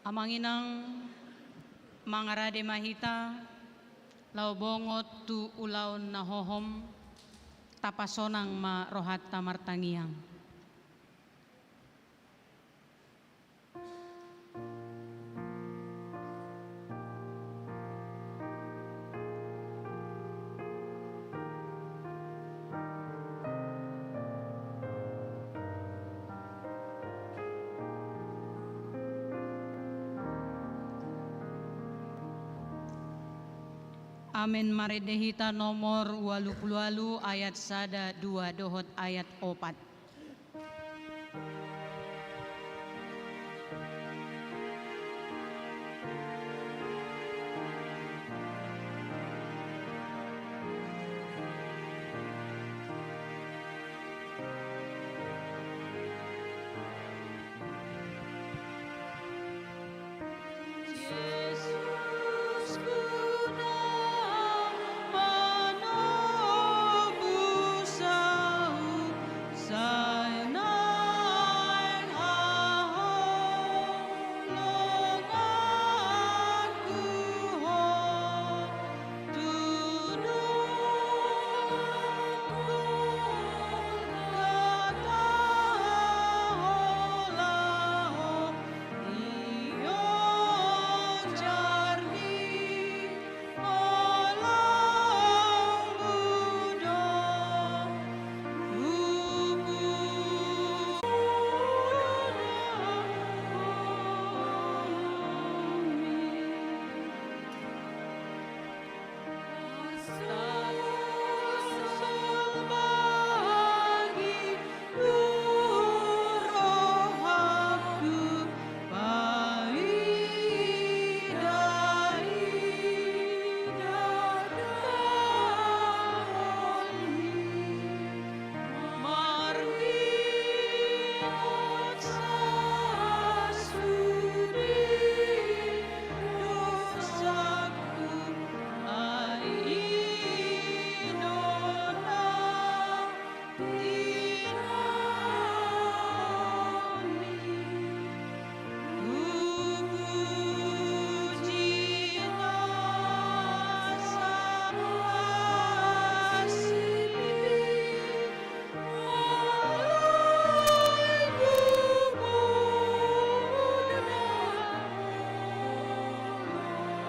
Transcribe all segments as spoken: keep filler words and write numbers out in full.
Amang inang, mangarade ma hita, laho bongot tu ulaon na hohom, tapasonang ma rohanta martangiang. Amen. Marende hita nomor ualu pulu ualu ayat sada, dua dohot ayat opat.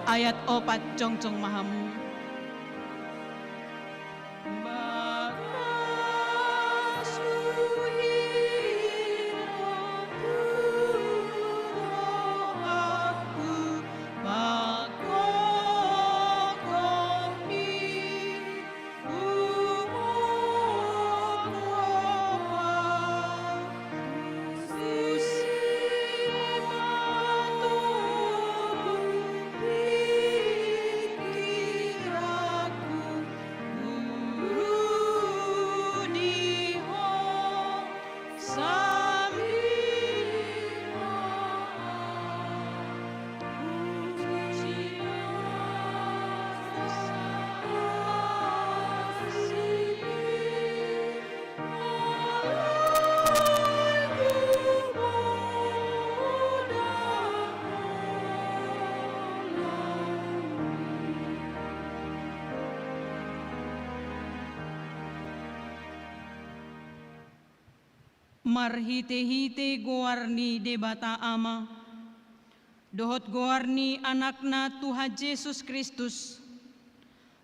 Ayat opat, jongjong ma hamu. Marhitehite goar ni Debata Ama, dohot goar ni Anakna Tuhan Jesus Kristus,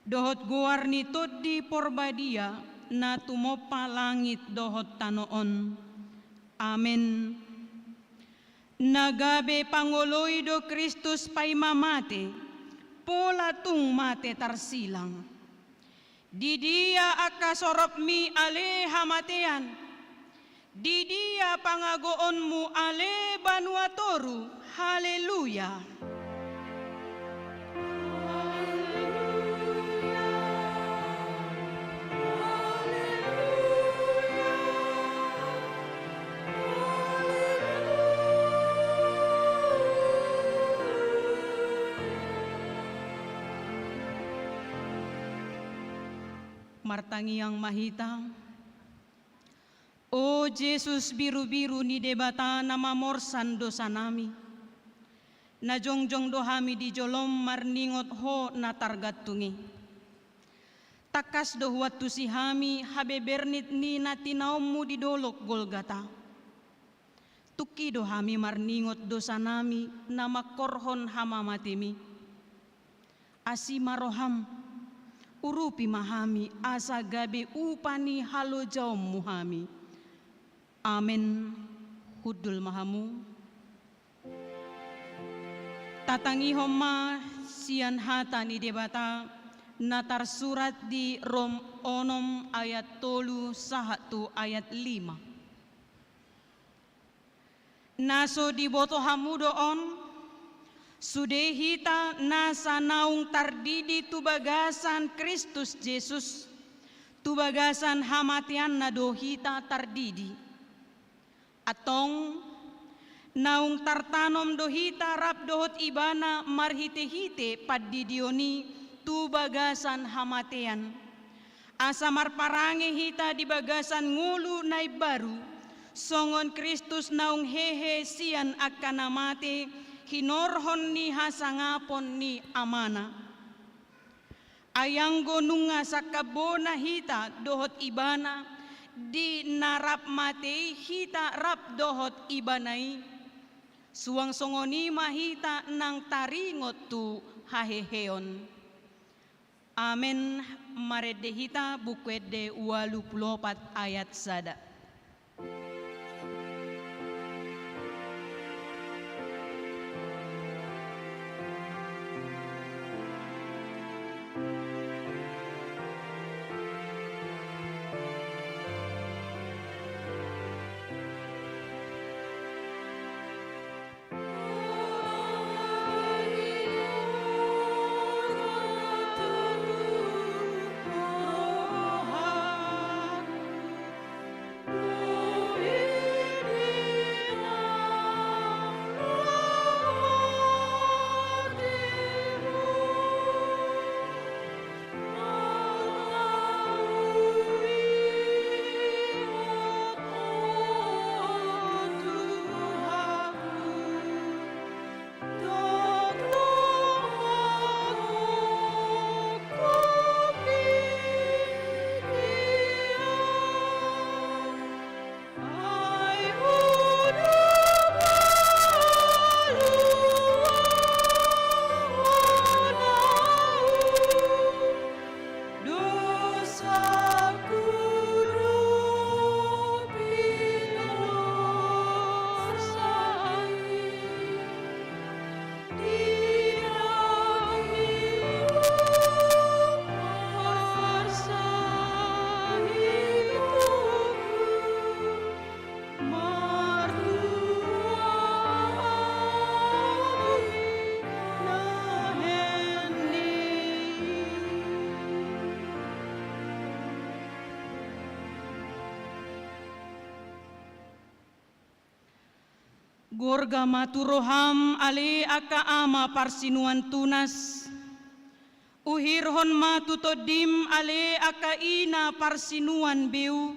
dohot goar ni Tondi Porbadia na tumompa langit dohot tano on. Amen. Na gabe pangoloi do Kristus paima mate, pola tung mate tarsilang. Di dia angka soropmi ale hamatean? Di dia pangagoonmu ale banua toru? Haleluya! Martangiang ma hita. O Jesus, birubiru ni Debata na mamorsan dosanami, Na jongjong do hami di jolom marningot Ho na targantung i. Tangkas do huantusi hami habebernit ni na tinaonmu di dolok Golgata. Tungki do hami marningot dosanami na mangkorhon hamamatemi. Asi ma roham, urupi ma hami asa gabe upa ni halojaonmu hami. Amen. Hundul ma hamu. Tatangihon ma sian hata ni Debata na tarsurat di Rom onom ayat tolu sahat tu ayat lima. Na so diboto hamu do on, sude hita nasa naung tardidi tu bagasan Kristus Jesus, tu bagasan hamateanna do hita tardidi. Antong, naung tartanom do hita rap dohot Ibana marhitehite pandidion i tu bagasan hamatean. Asa marparange hita di bagasan ngolu na imbaru, songon Kristus naung hehe sian angka na mate, hinorhon ni hasangapon ni Amana. Ai anggo nunga sangkap bona hita dohot Ibana, di na rap mate i hita rap dohot Ibana i, suang songon i ma hita nang taringot tu haheheon. Amen. Marende hita Buku Ende ualu pulu opat ayat sada. Gorga ma tu roham ale angka ama parsinuan tunas. Uhirhon ma tu tondim ale angka ina parsinuan beu.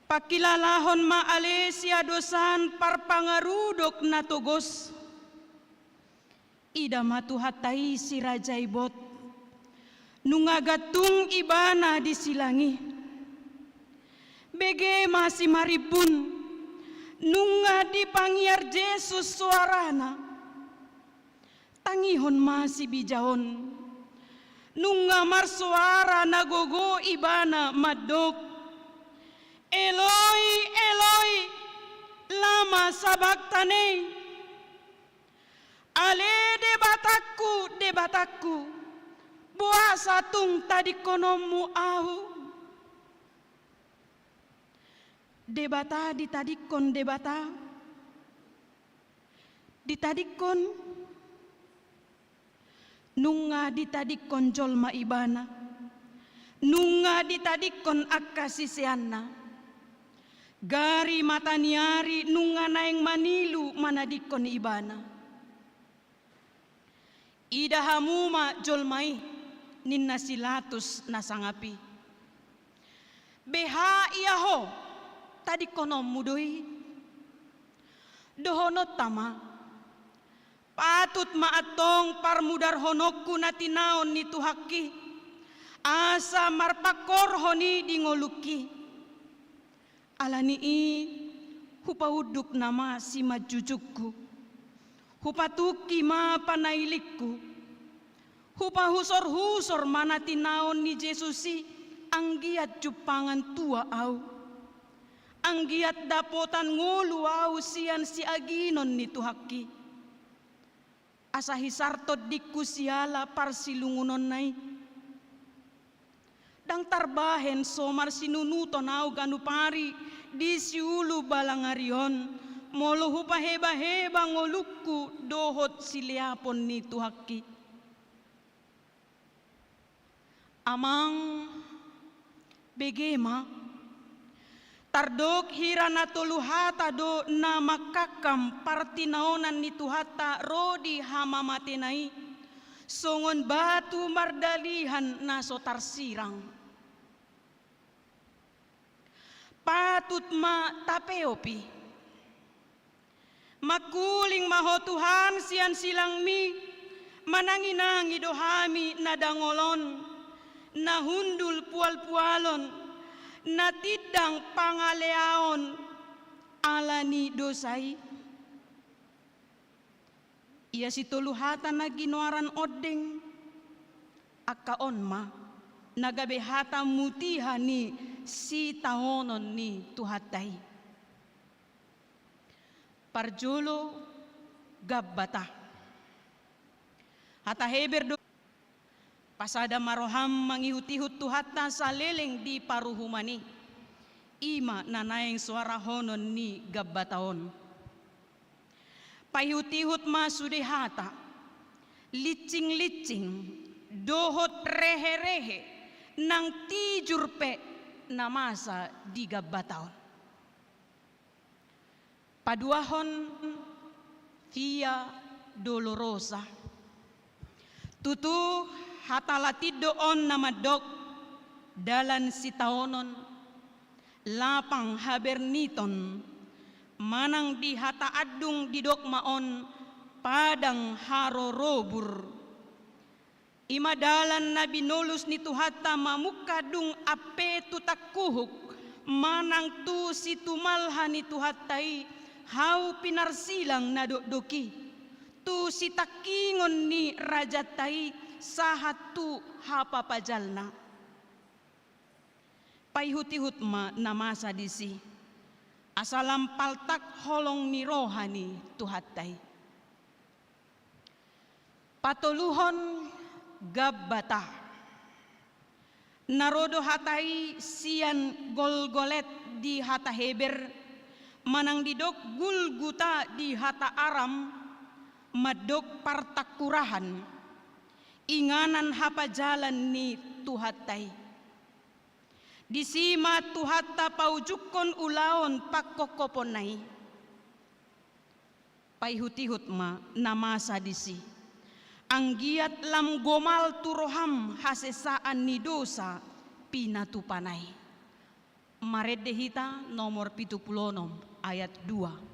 Pangkilalahon ma ale siadosan parpangarudok na togos. Ida ma Tuhanta i si Raja Ibot. Nunga gantung Ibana di silang i. Bege ma simarimbun. Nunga dipangiar Jesus soarana. Tangihon ma sibija on. Nunga marsoara na gogo Ibana mandok: Eloi, Eloi, lama sabakhtani? Ale Debatangku, Debatangku, boasa tung tadingkononmu ahu? Debata ditadingkon Debata. Ditadingkon. Nunga ditadingkon jolma Ibana. Nunga ditadingkon angka siseanna. Gari mata ni ari nunga naeng manilu manadingkon Ibana. Ida hamu ma jolma i, ninna si Latus na sangap i. Beha ia ho, tadingkononmu do i? Dohononta ma: Patut ma antong parmudarhononku na tinaon ni Tuhanki, asa marpangkorhon i di ngolungki. Ala ni i, hupaunduk nama simanjujungku, hupatungki ma panailingku, hupahusorhusor ma na tinaon ni Jesus i, anggiat jumpangan tua au, anggiat dapotan ngolu au sian siaginon ni Tuhanki. Asa hisar tondingku siala parsilungunonna i. Ndang tarbahen so marsinunuton au ganup ari di siulu balangari on, molo hupahebaheba ngolungku dohot sileapon ni Tuhanki. Amang, bege ma. Tardok hira na tolu hata do na mangkangkam partinaonan ni Tuhanta ro di hamamatena i, songon batu mardalihan na so tarsirang. Patut ma tapeop i. Mangkuling ma Ho Tuhan sian silangmi, mananginangi do hami na dangol on, na hundul pualpualon, na tindang pangaleaon ala ni dosa i. Ia sitolu hata na ginoaran ondeng, angka on ma na gabe hata mutiha ni sitaonon ni Tuhanta i. Parjolo, Gabbata. Hata Heber do. Pasada ma roham mangihutihut Tuhanta saleleng di paruhuman i. I ma na naeng soarahonon ni Gabbata on. Paihutihut ma sude hata, lincinglinting, dohot reherehe, nang tijur pe na masa di Gabbata on. Paduahon, Via Dolorosa. Tutu, hata Latin do on na mandok, dalan sitaonon, lapang haberniton, manang di hata andung didok ma on, padang harorobur. I ma dalan na binolus ni Tuhanta mamungka dung ampe tu tangkuhuk, manang tu situmalha ni Tuhanta i, hau pinarsilang na dokdok i, tu sitangkingon ni rajanta i, sahat tu hapapajalna. Paihutihut ma na masa disi, asa lam paltak holong ni roha ni Tuhanta i. Patoluhon, Gabbata. Na ro do hata i sian Golgolet di hata Heber, manang didok Gulguta di hata Aram, mandok partangkurahan, inganan hapajalan ni Tuhanta i. Disi ma Tuhanta paujungkon ulaon pangkophoponna i. Paihutihut ma na masa disi, anggiat lam gomal tu roham hasesaan ni dosa pinatupana i. Marende hita nomor pitu pulu onom ayat dua.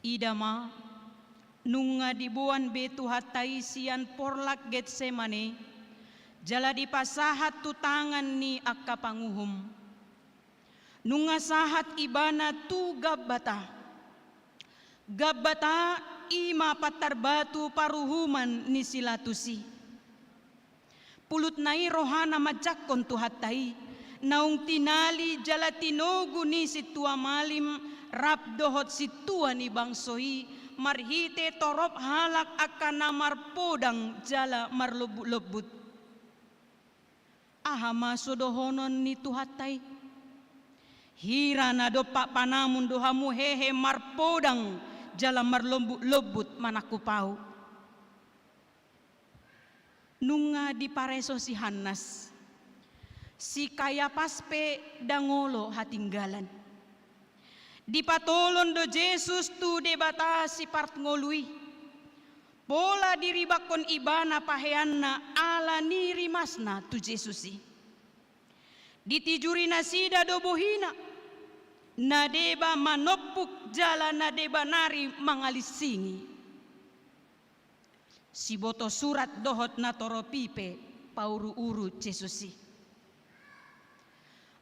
Ida ma, nunga diboan be Tuhanta i sian porlak Getsemane, jala dipasahat tu tangan ni angka panguhum. Nunga sahat ibana tu Gabbata. Gabbata i ma pantar batu paruhuman ni si Latus i. Pulutna i rohana manjangkon Tuhanta i, naung tinali jala tinogu ni sintua malim rap dohot sintua ni bangso i, marhite torop halak angka na marpodang jala marlombut-lombut. Aha ma so dohonon ni Tuhanta i? Hira na dompak panamun do hamu hehe marpodang jala marlombut-lombut manangkup Ahu. Nunga dipareso si Hannas, si Kayapas pe ndang olo hatinggalan. Dipatolon do Jesus tu Debata Siparngolu i. Pola diribakkon ibana paheanna ala ni rimasna tu Jesus i. Ditijuri nasida do bohina, na deba manompuk jala na deba nari mangalinsingi. Siboto surat dohot natorop i pe pauru-uru Jesus i.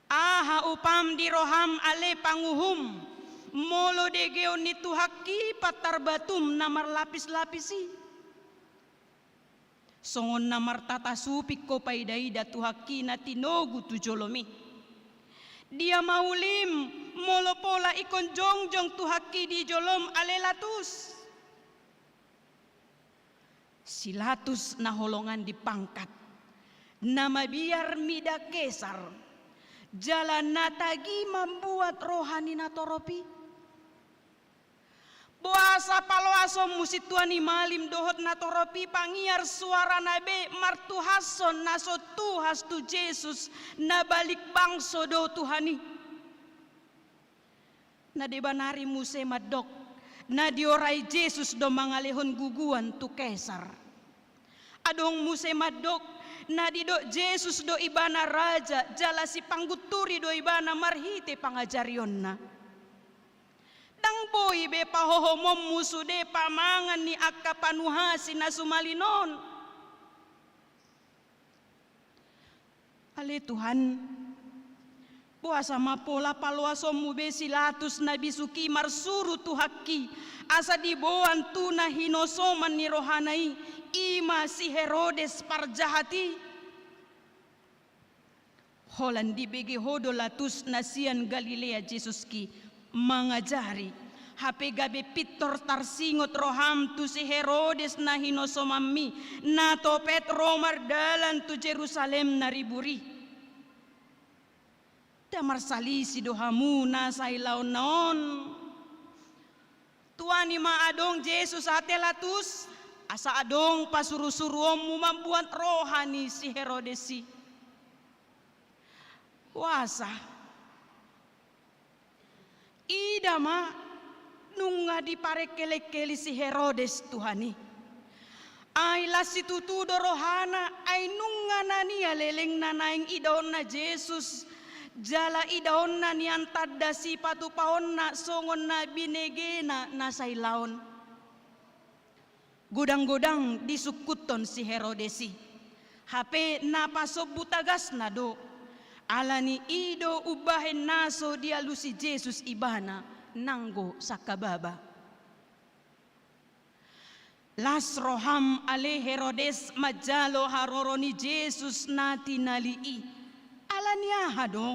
Aha upam di roham ale panguhum, molo degeon ni Tuhanta i pantar batum na marlapis-lapis i? Songon na martata suping ho paida-ida Tuhanta i na tinogu tu jolom i. Dia ma ulim, molo pola ingkon jongjong Tuhanta i di jolom ale Latus? Si Latus na holongan di pangkat, na mabiar mida Kesar, jala na tagi mambuat roha ni natorop i. Boasa paloasonmu sintua ni malim dohot natorop i pangiar suarana be martuhashon na so tuhas tu Jesus, na balik bangso do Tuhan i? Na deba nari muse mandok, na diorai Jesus do mangalehon guguan tu Kesar. Adong muse mandok, na didok Jesus do ibana raja, jala sipanggunturi do ibana marhite pangajarionna. Ndang boi be pahohomonmu sude pamangan ni angka panuhasi na sumalin on. Ale Tuhan, boasa ma pola paloasonmu be si Latus na bisuk i marsuru Tuhanta i, asa diboan tu na hinosoman ni rohana i, i ma si Herodes parjahat i? Holan dibege ho do Latus na sian Galilea Jesus i mangajari, hape gabe pintor tarsingot roham tu si Herodes na hinosomanmi, na topet ro mardalan tu Jerusalem na ribur i. Nda marsalisi do hamu na sailaonna on? Tuani ma adong Jesus ate Latus, asa adong pasurusuruonmu mambuat roha ni si Herodes i. Boasa? Ida ma, nunga diparengkelengkeli si Herodes Tuhan i. Ai las situtu do rohana, ai nunga nania lelengna naeng idaonna Jesus, jala idaonna nian tanda sipatupaonna songon na binegena na sailaon. Godang-godang disungkunhon si Herodes i. Hape na pasombu tagasna do, ala ni i do umbahen na so dialusi Jesus ibana nanggo sangkababa. Las roham ale Herodes manjalo haroro ni Jesus na tinali i. Ala ni aha do?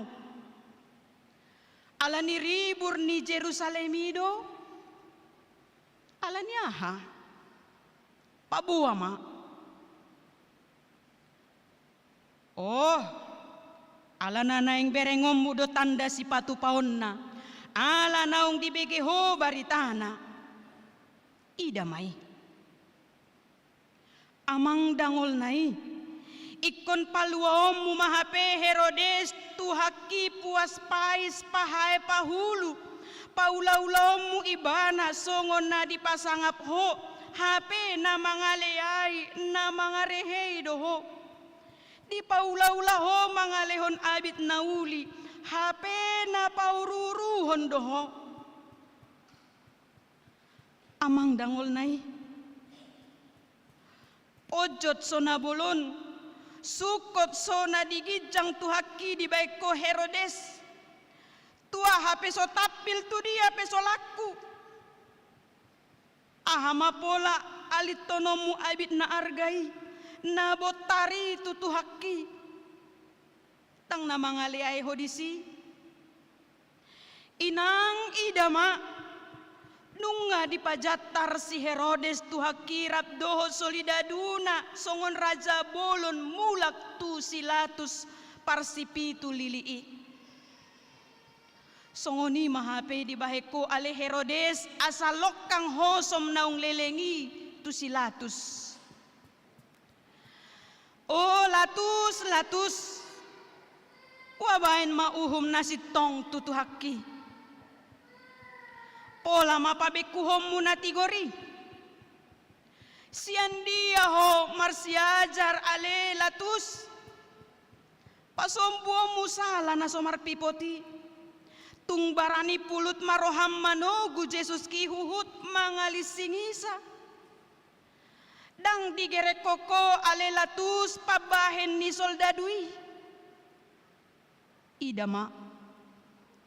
Ala ni ribur ni Jerusalem i do? Ala ni aha? Paboa ma. Oh, ala na naeng berengonmu do tanda sipatupaonna, ala naung dibege ho baritana. Ida ma i. Amang dangolna i, ingkon paluaonmu ma hape Herodes Tuhan i puas pais pahae pahulu, paulaulaonmu ibana songon na dipasangap ho, hape na mangaleai, na mangarehei do ho. Dipaulaula ho mangalehon abit na uli, hape na pauruuruhon do ho. Amang dangolna i. Ponjot so na bolon, sungkot so na di ginjang Tuhangki dibahen ho Herodes. Tu aha pe so tampil, tu dia pe so langku. Aha ma pola alinhononmu abit na arga i, na bontar i tu Tuhangki? Ndang na mangaleai ho disi? Inang, ida ma, nunga dipajantar si Herodes Tuhangki rap dohot soldaduna songon raja bolon mulak tu si Latus parsipitu lili i. Songon i ma hape dibahen ho ale Herodes asa longkang hosom naung leleng i tu si Latus. O Latus, Latus, hubahen ma uhum na sintong tu Tuhangki. Pola ma pabengkuhonmu na tigor i. Sian dia ho marsiajar ale Latus? Pasombuonmu sala na so marpipot i. Tung barani pulut ma roham manogu Jesuski huhut mangalinsingisa. Ndang digerekhon ho ale Latus pambahen ni soldadu i. Ida ma,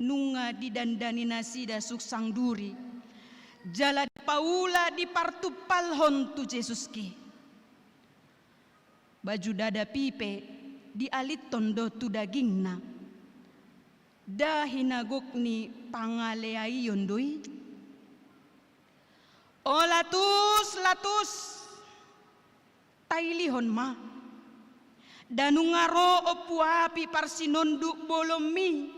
nunga didandani nasida suksang duri, jala dipaula dipartumpalhon tu Jesuski. Baju dada pipe dialinhon do tu dagingna. Nda hinagok ni pangaleaion do i? O Latus, Latus, tailihon ma. Nda nunga ro ompu api parsinonduk bolonmi,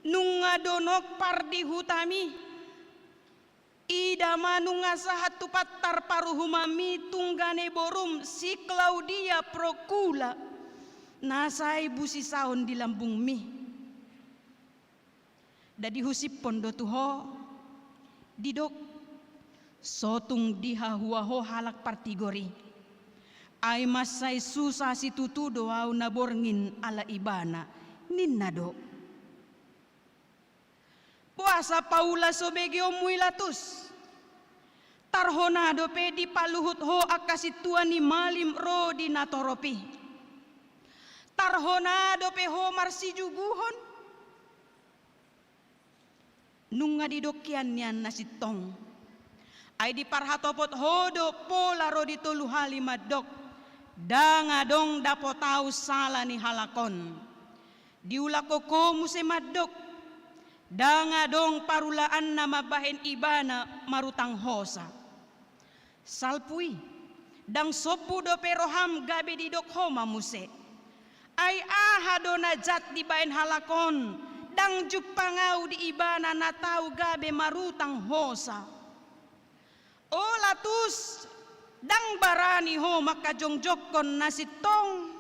nunga donok pardihutami. Ida ma, nunga sahat tu pantar paruhumanmi tunggane borum si Klaudia Prokula, na sai busisaon di lambungmi. Nda dihusiphon do tu ho, didok, so tung dihahua ho halak partigor i. Ai mansai susa situtu do ahu na borngin ala ibana, ninna do. Boasa paula so begeonmu i Latus? Tarhona dope dipaluhut ho angka sintua ni malim ro di natorop i. Tarhona dope ho marsijuguhon. Nunga didok hian nian na sintong. Ai diparhatopot ho do pola ro di tolu hali mandok, ndang adong dapot ahu sala ni halak on. Diulakhon ho muse mandok, ndang adong parulaanna mambahen ibana marutang hosa. Salpu i, ndang sombu dope roham gabe didok ho ma muse. Ai aha do na jat dibahen halak on, ndang jumpang ahu di ibana na tau gabe marutang hosa. O Latus, ndang barani ho mangkajongjongkon na sintong.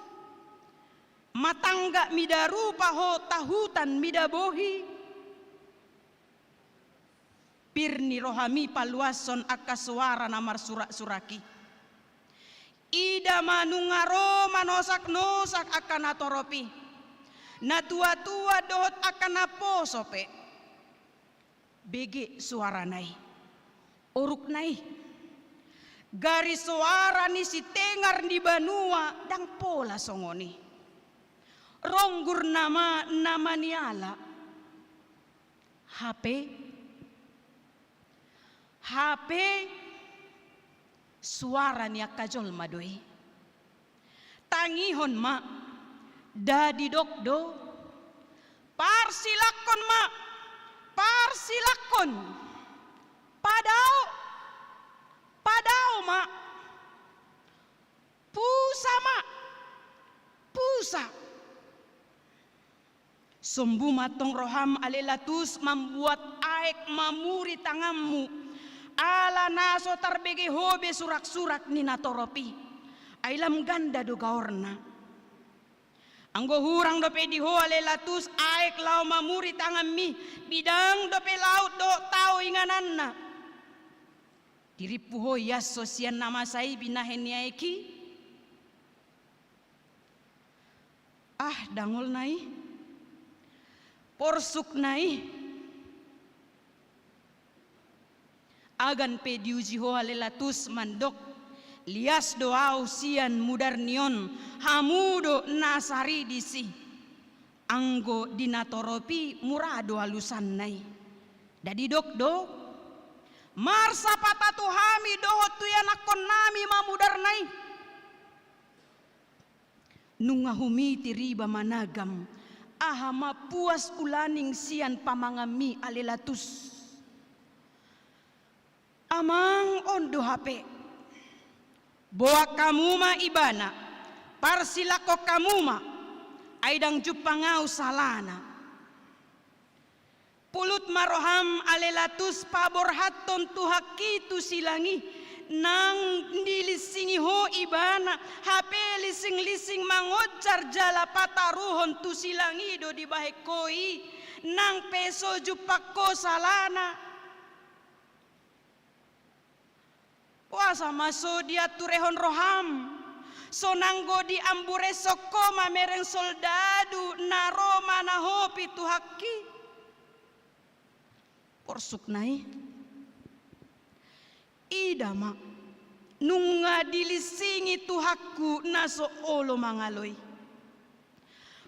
Matanggak mida rupa ho tahutan mida bohi. Pir ni rohami paluashon angka soara na marsuraksurak i. Ida ma, nunga ro manosaknosak angka natorop i, natuatua dohot angka naposo pe. Bege soarana i, orukna i. Gari soara ni sitengar ni banua ndang pola songon i. Ronggurna ma na maniala. Hape, hape soara ni angka jolma do i. Tangihon ma, nda didok do. Parsilakkon ma, parsilakkon. Padao, padao ma. Pusa ma, pusa. Sombu ma tong roham ale Latus mambuat aek mamuri tanganmu, ala na so tarbege ho be suraksurak ni natorop i. Ai lam ganda do gaorna. Anggo hurang dope di ho ale Latus aek laho mamuri tanganmi, bidang dope laut dohot tao ingananna. Dirimpu ho ias so sian na masa i binahen ni aek i. Ah, dangolna i. Porsukna i. Agan pe diuji ho ale Latus mandok, lias do ahu sian mudarni on, hamu do na sari disi. Anggo di natorop i mura do alusanna i. Nda didok do, marsapata tu hami dohot tu ianakkonnami ma mudarna i. Nunga humitir iba managam, aha ma puas ulaning sian pamanganmi ale Latus. Amang, on do hape. Boan hamu ma ibana, parsilangkon hamu ma, ai ndang jumpang ahu salana. Pulut ma roham ale Latus paborhathon Tuhanki tu silang i, nang dilinsingi ho ibana, hape linsing-linsing mangonjar jala pataruhon tu silang i do dibahen ho i, nang pe so jumpang ho salana. Boasa ma so dianturehon roham, so nanggo diambureshon ho mamereng soldadu na ro manahopi Tuhanki? Porsukna i. Ida ma, nunga dilinsingi Tuhanku na so olo mangalo i.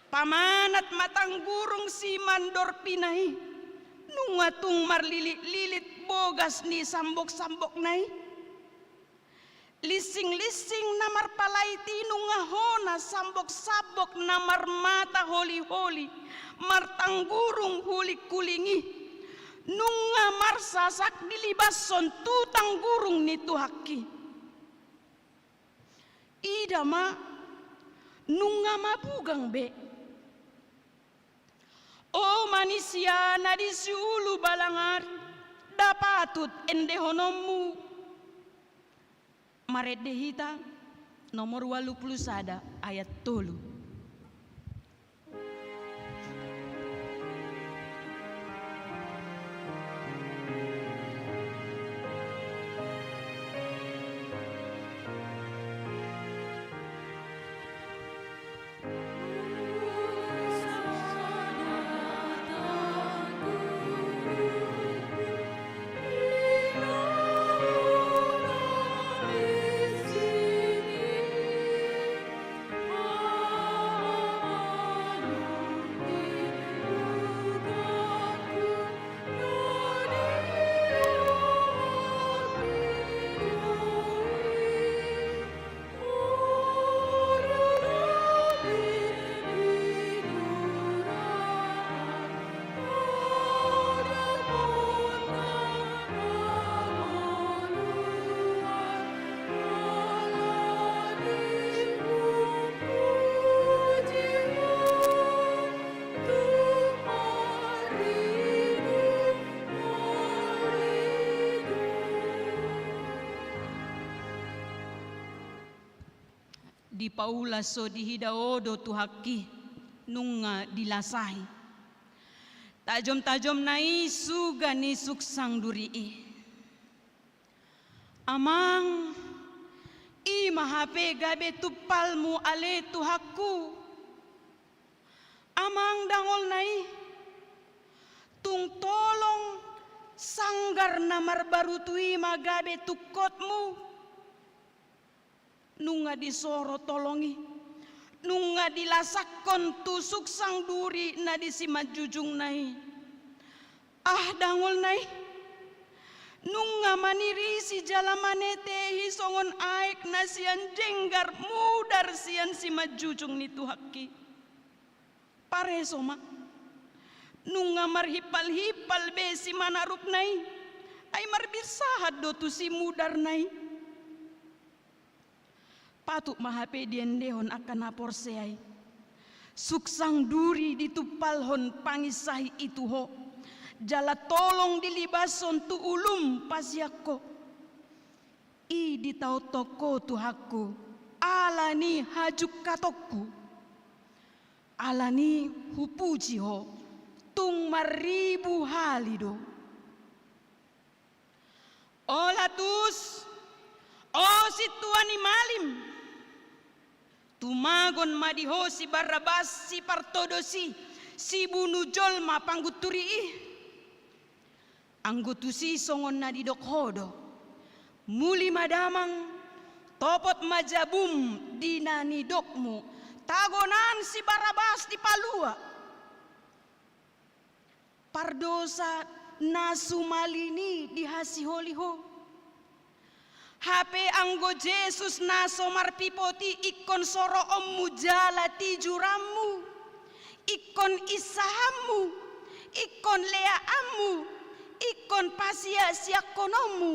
Pamanat ma tanggurung simandorpina i, nunga tung marlilit-lilit bogas ni sambok-sambokna i. Linsing-linsing na marpalait i nunga hona sambok-sambok na marmata holi-holi, martanggurung huling-huling i, nunga marsasak dilibashon tu tanggurung ni Tuhanki. Ida ma, nunga mabugang be. O manisia na di siulu balang ari, nda patut endehononmu. Marende hita, nomor ualu pulu sada, ayat tolu. Dipaula so diida ho do Tuhanki, nunga dilasahi tajom-tajomna i suga ni suksang duri i. Amang, i ma hape gabe tumpalmu ale Tuhanku. Amang dangolna i, tung tolong sanggar na marbarutu i ma gabe tungkotmu. Nunga disoro tolong i, nunga dilasakkon tu suksang duri na di simanjujungna i. Ah, dangolna i, nunga manirisi jala manetehi songon aek na sian jenggar mudar sian simanjujung ni Tuhanki. Pareso ma, nunga marhimpal-himpal be simanarupna i, ai marbirsahat do tusi mudarna i. Patut ma hape diendehon angka na porsea i. Suksang duri ditumpalhon panginsahi i tu ho, jala tolong dilibashon tu ulum pasian ho. I ditaothon ho Tuhanku, ala ni hajungkatonku. Ala ni hupuji ho, tung marribu hali do. O Latus, o sintua ni malim, tumagon ma di ho si Barrabas, si partodos i, sibunu jolma panggunturi i. Anggo tusi songon na nidok ho do: Muli ma damang, topot ma jabum di na nidokmu, tagonan si Barabas dipalua. Pardosa na sumalini dihasiholi ho. Hape anggo Jesus na so marpipot i ingkon soroonmu jala tijuranmu, ingkon insahanmu, ingkon leaanmu, ingkon pasiasiakhononmu.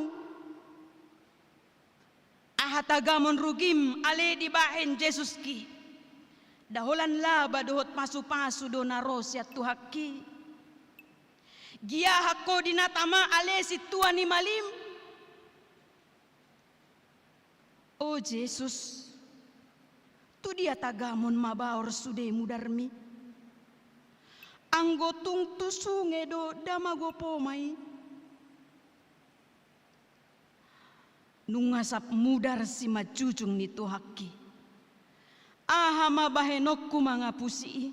Aha tagamon rugim ale dibahen Jesuski? Nda holan laba dohot pasupasu do na ro sian Tuhanki. Giahak ho di na tama ale sintua ni malim. O Jesus, tu dia tagamon mabaor sude mudarmi? Anggo tung tu sunge do, nda magopo ma i. Nunga sap mudar simanjujung ni Tuhanki. Aha ma bahenonku mangapusi i?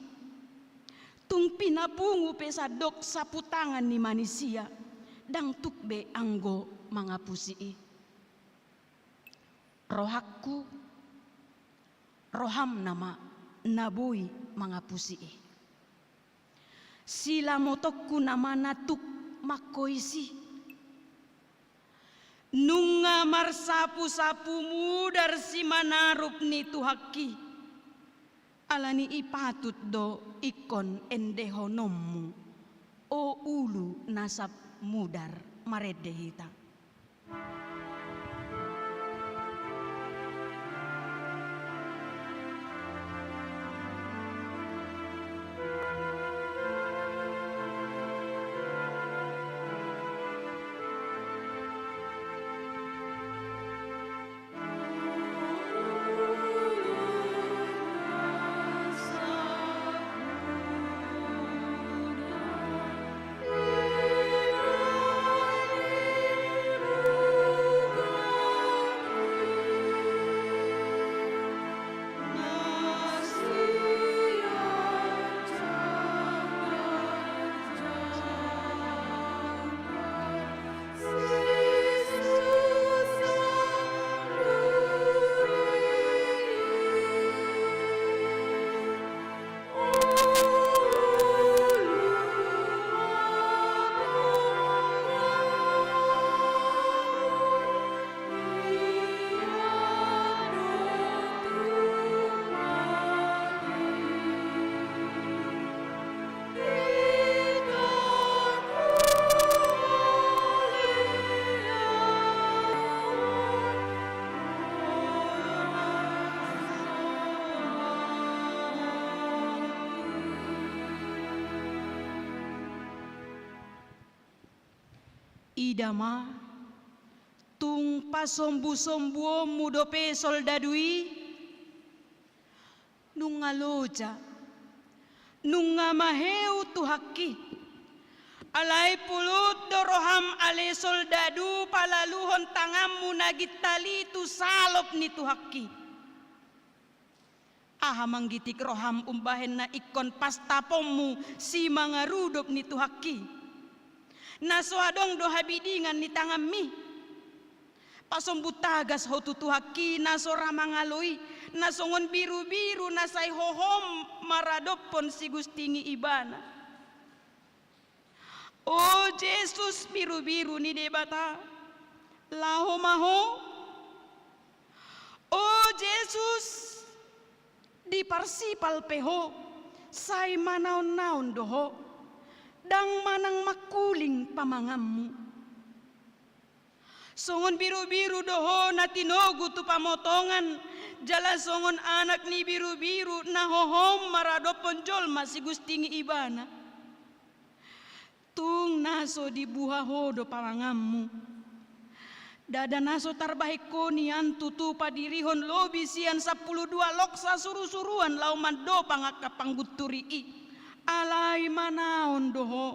Tung pinapungu pe sandok saputangan ni manisia, ndang tuk be anggo mangapusi i. Rohangku, roham nama na boi mangapusi i. Silamotonku nama na tuk mangkoisi. Nunga marsapusapu mudar simanarup ni Tuhanki. Alani i patut do ingkon endehononmu, o ulu na sap mudar. Marende hita. Ida ma, tung pasombusombuonmu dope soldadu i, nunga loja, nunga maheu Tuhanki. Alai pulut do roham ale soldadu palaluhon tanganmu na gintal i tu salop ni Tuhanki. Aha manggitik roham umbahen na ingkon pastaponmu simangarudop ni Tuhanki? Na so adong do habidingan ni tanganmi. Pasombu tagas ho tu Tuhanki na so ra mangalo i, na songon birubiru na sai hohom maradophon sigusting i ibana. O Jesus birubiru ni Debata, laho ma ho. O Jesus, diparsipal pe ho, sai manaonnaon do ho, ndang manang mangkuling pamanganmu. Songon birubiru do ho na tinogu tu pamotongan, jala songon anak ni birubiru na hohom maradophon jolma sigusting i ibana. Tung na so dibuha ho do pamanganmu. Ndada na so tarbahen ho nian tutu padirihon lobi sian sampulu dua loksa surusuruan laho mandopang angka panggunturi i. Alai manaon do ho.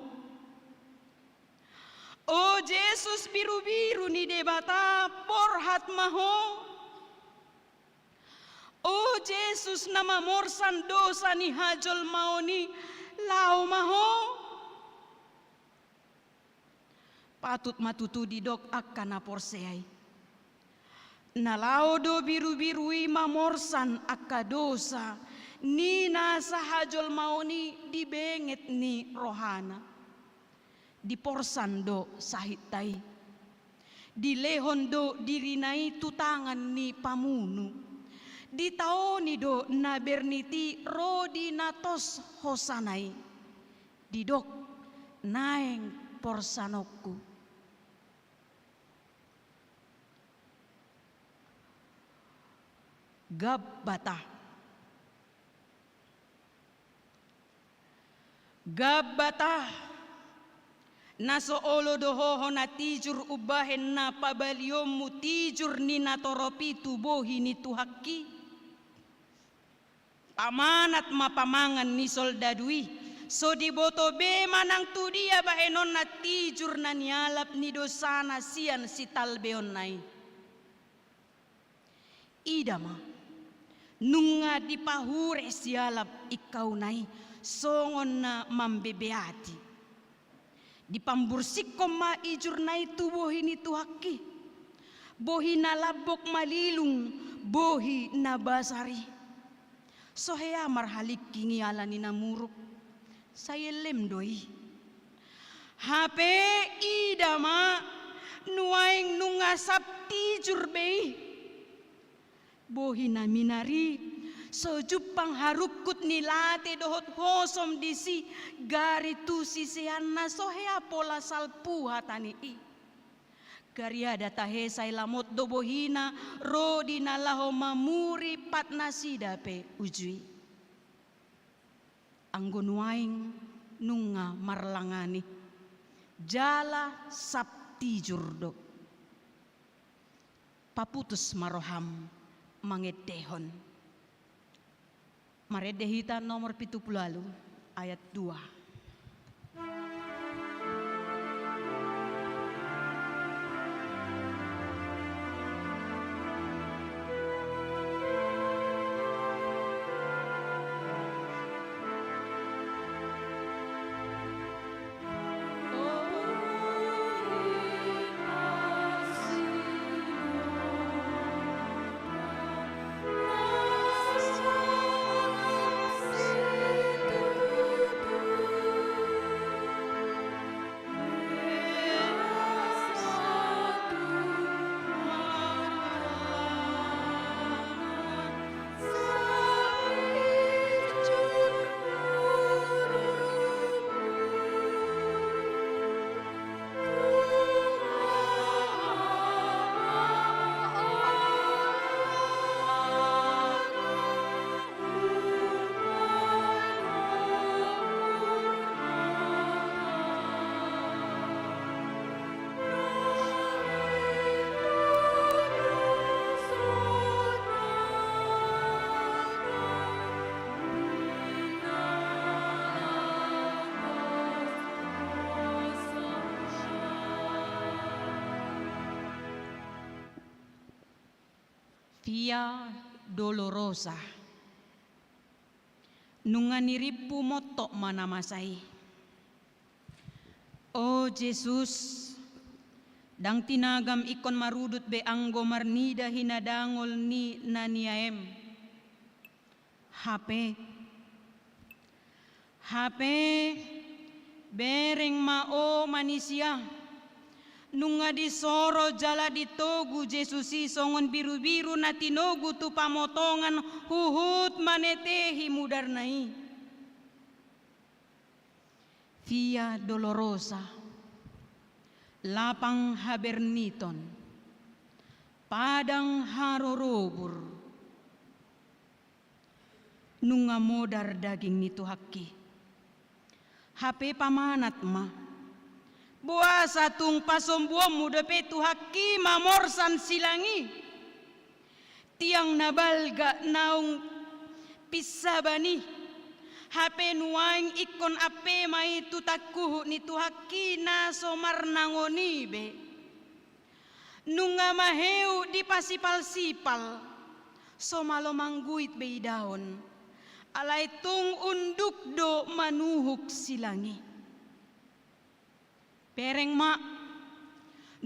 O Jesus birubiru ni Debata, borhat ma ho. O Jesus na mamorsan dosa ni hajolmaon i, laho ma ho. Patut ma tutu didok angka na porsea i. Na laho do birubiru i mamorsan angka dosa ni nasa hajolmaon i di benget ni rohana. Diporsan do sahitta i. Dilehon do dirina i tu tangan ni pamunu. Ditaoni do na bernit i ro di na tos hosana i. Didok naeng porsanonku. Gabbata. Gabbata, na so olo do ho hona tijur umbahen na pabalionmu tijur ni natorop i tu bohi ni Tuhanki. Pamanat ma pamangan ni soldadu i, so diboto be manang tu dia bahenonna tijur na nialap ni dosana sian sitalbeonna i. Ida ma, nunga dipahure sialap ingkauna i songon na mambebeati. Dipambursikhon ma ijurna i tu bohi ni Tuhanki. Bohi na lambok malilung, bohi na basar i. So hea marhalingking i ala ni na muruk. Sai ellem do i. Hape ida ma nuaeng nunga sap tijur be i. Bohi na minar i, so jumpang harungkut ni late dohot hosom disi, gari tu siseanna so hea pola salpu hata ni i. Gariada tahe sai lamot do bohina ro di na laho mamuri patnasida pe uju i. Anggo nuaeng nunga marlangan i, jala sap tijur do. Paputus ma roham mangendehon. Marende hita nomor pitu pulu ualu ayat dua. Via Dolorosa. Nunga nirimpu montok ma na masa i. O Jesus, ndang tinagam ingkon marudut be anggo marnida hinadangol ni na niaem. Hape, hape, bereng ma o manisia. Nunga disoro jala ditogu Jesus i songon birubiru na tinogu tu pamotongan huhut manetehi mudarna i. Via Dolorosa, lapang haberniton, padang harorobur. Nunga modar daging ni Tuhanki. Hape pamanat ma. Boasa tung pasombuonmu dope Tuhanki mamorsan silang i? Tiang na balga naung pinsaban i. Hape nuaeng ingkon ampe ma i tu tangkuhut ni Tuhanki na so marnangon i be. Nunga maheu dipasipalsipal, so malo mangguit be idaon. Alai tung unduk do manuhuk silang i. Bereng ma,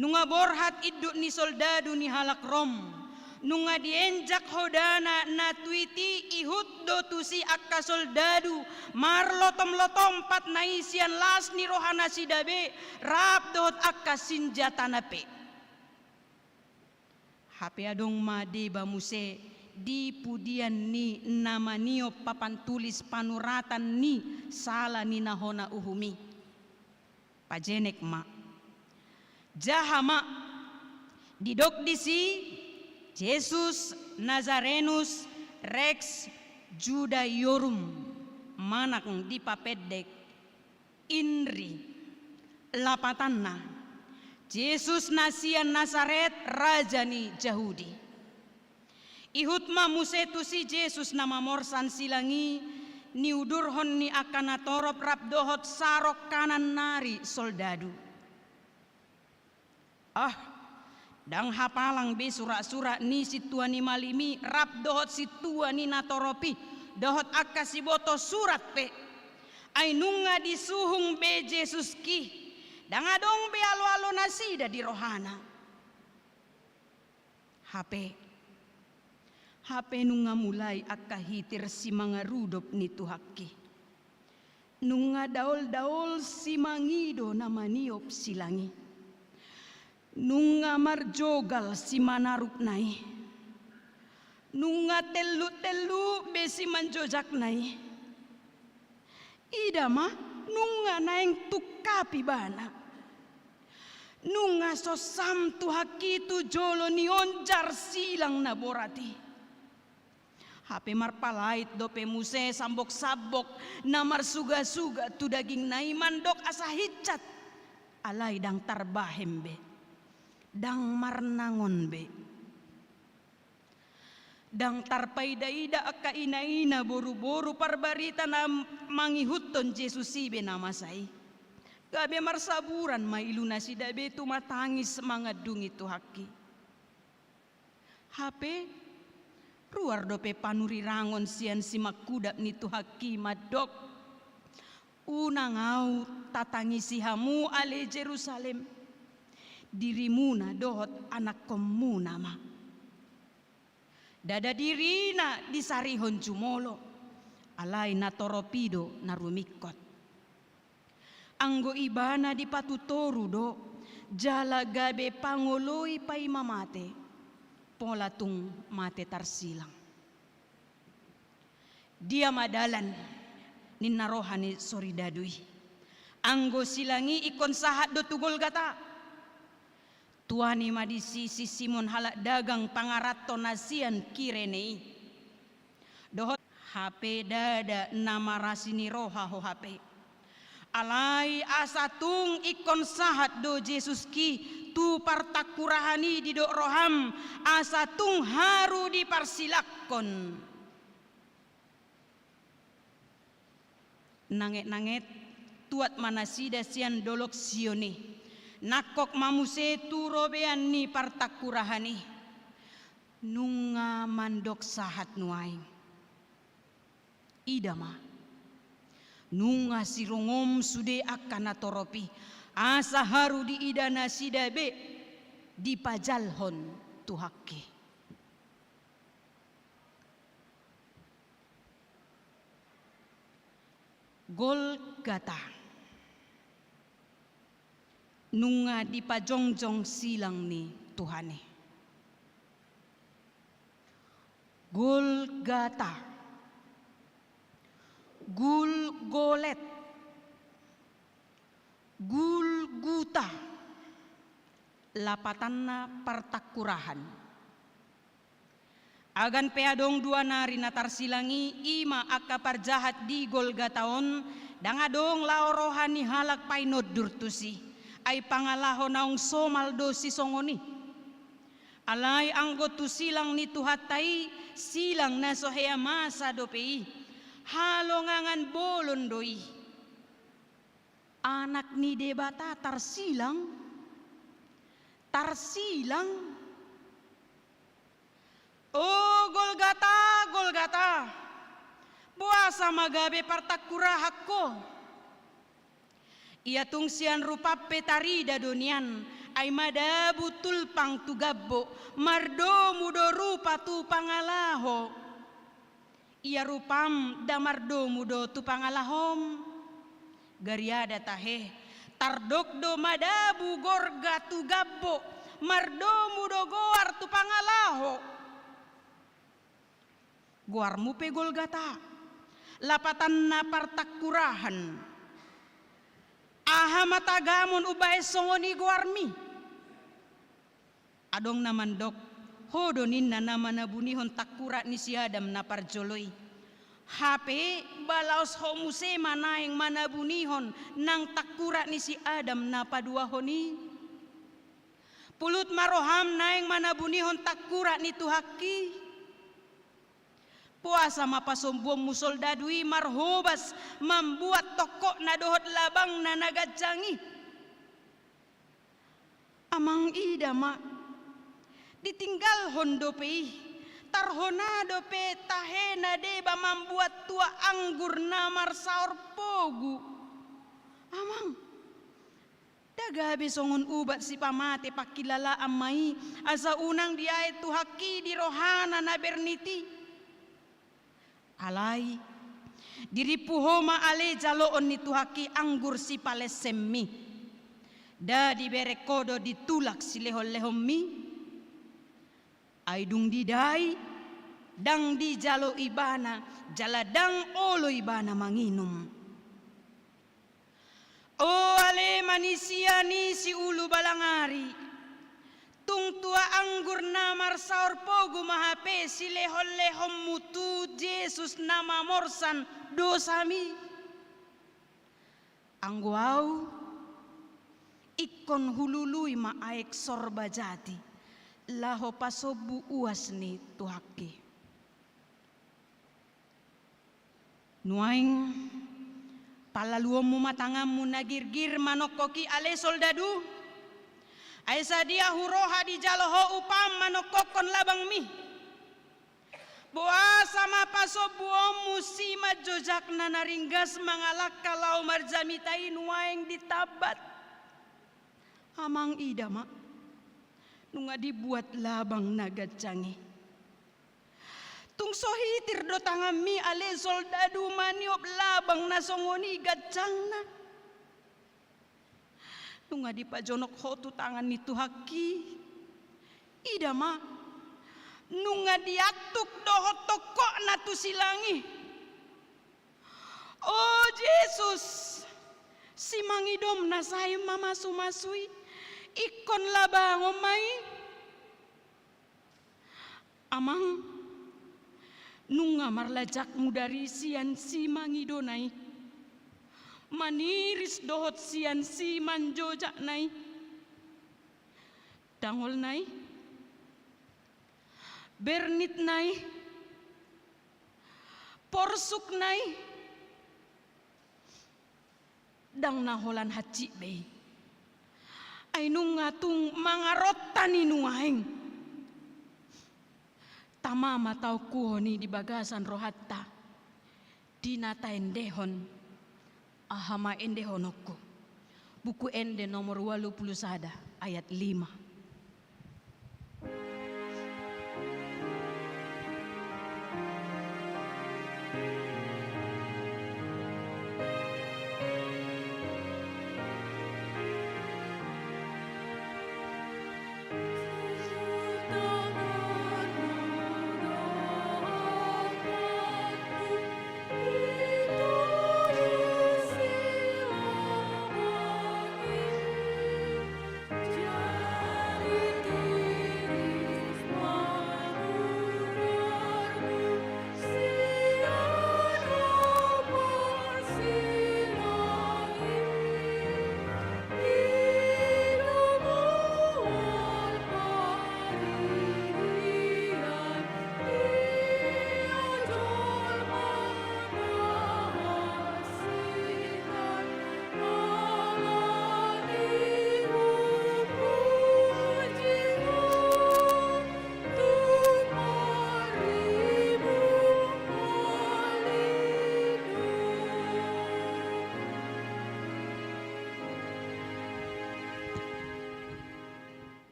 Nunga borhat induk ni soldadu ni halak Rom. Nunga dienjak hodana na tuiti, ihut do tusi angka soldadu marlotom-lotom patna i sian las ni rohanasida be, rap dohot angka sinjatana pe. Hape adong ma deba muse di pudian ni na maniop papan tulis panuratan ni sala ni na hona uhum i. Pajenek ma. Jaha ma, didok disi Jesus Nazarenus Rex Judaiorum, manang dipapendek Inri. Lapatanna, Jesus na sian Nasaret, raja ni Jahudi. Ihut ma muse tusi Jesus na mamorsan silang i, niudurhon ni angka natorop rap dohot sarongkanan nari soldadu. Ah, ndang hapalang be surak-surak ni sintua ni malim i rap dohot sintua ni natorop i, dohot angka siboto surat pe. Ai nunga disuhung be Jesus ki, ndang adong be alo-alo nasida di rohana. Hape, hape nunga mulai angka hitir simangarudop ni Tuhan ki. Nunga daol-daol simangido na maniop silang i. Nunga marjogal simanarupna i. Nunga telluk-telluk be simanjojakna i. Ida ma, nunga naeng tungkap ibana. Nunga sosam Tuhan ki tu jolo ni onjar silang na borat i. Hape marpalait dope muse sambok-sambok na marsuga-suga tu dagingna i mandok asa hinsat, alai ndang tarbahen be, ndang marnangon be. Ndang tarpaida-ida angka ina-ina boru-boru parbarita na mangihuthon Jesus i be na masa i. Gabe marsaburan ma ilunasida be tumatangis mangandungi Tuhan ki. Hape, ruar dope panurirangon sian simangkudap ni Tuhan ki mandok, unang ahu tatangisi hamu ale Jerusalem, dirimuna dohot anakkonmuna ma. Ndada dirina disarihon jumolo, alai natorop i do na rumingkot. Anggo ibana dipatutoru do, jala gabe pangoloi paima mate, pola tung mate tarsilang. Dia ma dalan, ninna roha ni soridadu i. Anggo silang i ingkon sahat do tu Golgata. Tuani ma disi si Simon halak dagang pangaranto na sian Kirene i. Dohot hape ndada na marasi ni roha ho hape. Alai asa tung ingkon sahat do Jesus ki tu partangkurahan i didok roham, asa tung haru diparsilanghon. Nanget-nanget, tuat ma nasida sian dolok Sion i. Nangkok ma muse tu robean ni partangkurahan i. Nunga mandok sahat nuaeng. Ida ma. Nunga sirongom sude angka natorop i. Asa haru diida nasida be dipajalhon Tuhan ki. Golgata. Nunga dipajongjong silang ni Tuhan i. Golgata. Gulgolet. Gulguta. Lapatanna partangkurahan. Agan pe adong dua nari na tarsilang i, i ma angka parjahat di Golgata on, ndang adong laho roha ni halak painondur tusi. Ai pangalaho naung somal do sisongon i. Alai anggo tu silang ni Tuhanta i, silang na so hea masa dope i. Halongangan bolon do i. Anak ni Debata tarsilang, tarsilang. O Golgata, Golgata, boasa ma gabe partangkurahan ho? Ia tung sian rupam pe tarida do nian, Ai madabu tulpang tu gabbo, mardomu do rupa tu pangalaho. Ia rupam da mardomu do tu pangalahom. Gariada tahe, tardok do madabu gorga tu gabbo, mardomu do goar tu pangalaho. Goarmu pe Golgata, lapatanna partangkurahan. Aha ma tagamon umbahen songon i goarmi? Adong na mandok, ho do ninna na manabunihon tangkurak ni si Adam na parjolo i. Hape, balaos ho muse ma naeng manabunihon nang tangkurak ni si Adam na paduahon i. Pulut ma roham naeng manabunihon tangkurak ni Tuhanki. Poasa ma pasombuonmu soldadu i marhobas mambuat tongkokna dohot labangna na ganjang i. Amang, ida ma, ditinggalhon dope i, tarhona dope tahe na deba mambuat tuak anggur na marsaor pogu. Amang, da gabe songon ubat sipamate pangkilalaan ma i, asa unang diae Tuhanki di rohana na bernit i. Alai, dirimpu ho ma ale jaloon ni Tuhanki anggur sipalessemmi. Da dibereng ho do di tulak silehonlehonmi. Ai dung didai, ndang dijalo ibana, jala ndang olo ibana manginum. O ale manisia ni si ulu balangari, tung tuak anggur na marsaor pogu ma hape silehonlehonmu tu Jesus na mamorsan dosami. Anggo au, ingkon hulului ma aek sorba jati, laho pasombu uas ni Tuhanki. Nuaeng, palaluonmu ma tanganmu na girgir manongkok i ale soldadu. Ai sadia huroha dijalo ho upam manongkokkon labangmi. Boasa ma pasombuonmu simanjojakna na ringgas mangalangka laho marjamita i nuaeng ditambat? Amang, ida ma, nunga dibuat labang na ganjang i. Tung so hitir do tanganmi ale soldadu maniop labang na songon i ganjangna. Nunga dipajonok ho tu tangan ni Tuhanki. Ida ma, nunga diantuk dohot tongkokna tu silang i. O Jesus, simangidom na sai mamasumasu i, ingkon labangon ma i. Amang, nunga marlajakmu dari sian simangidona i, maniris dohot sian simanjojakna i, dangolna i, bernitna i, porsukna i, ndang na holan hansit be i. Ai nunga tung mangarontan i nuaeng. Tama ma taongkuhon i di bagasan rohanta, di na taendehon aha ma endehononku. Buku Ende nomor ualu pulu sada, ayat lima.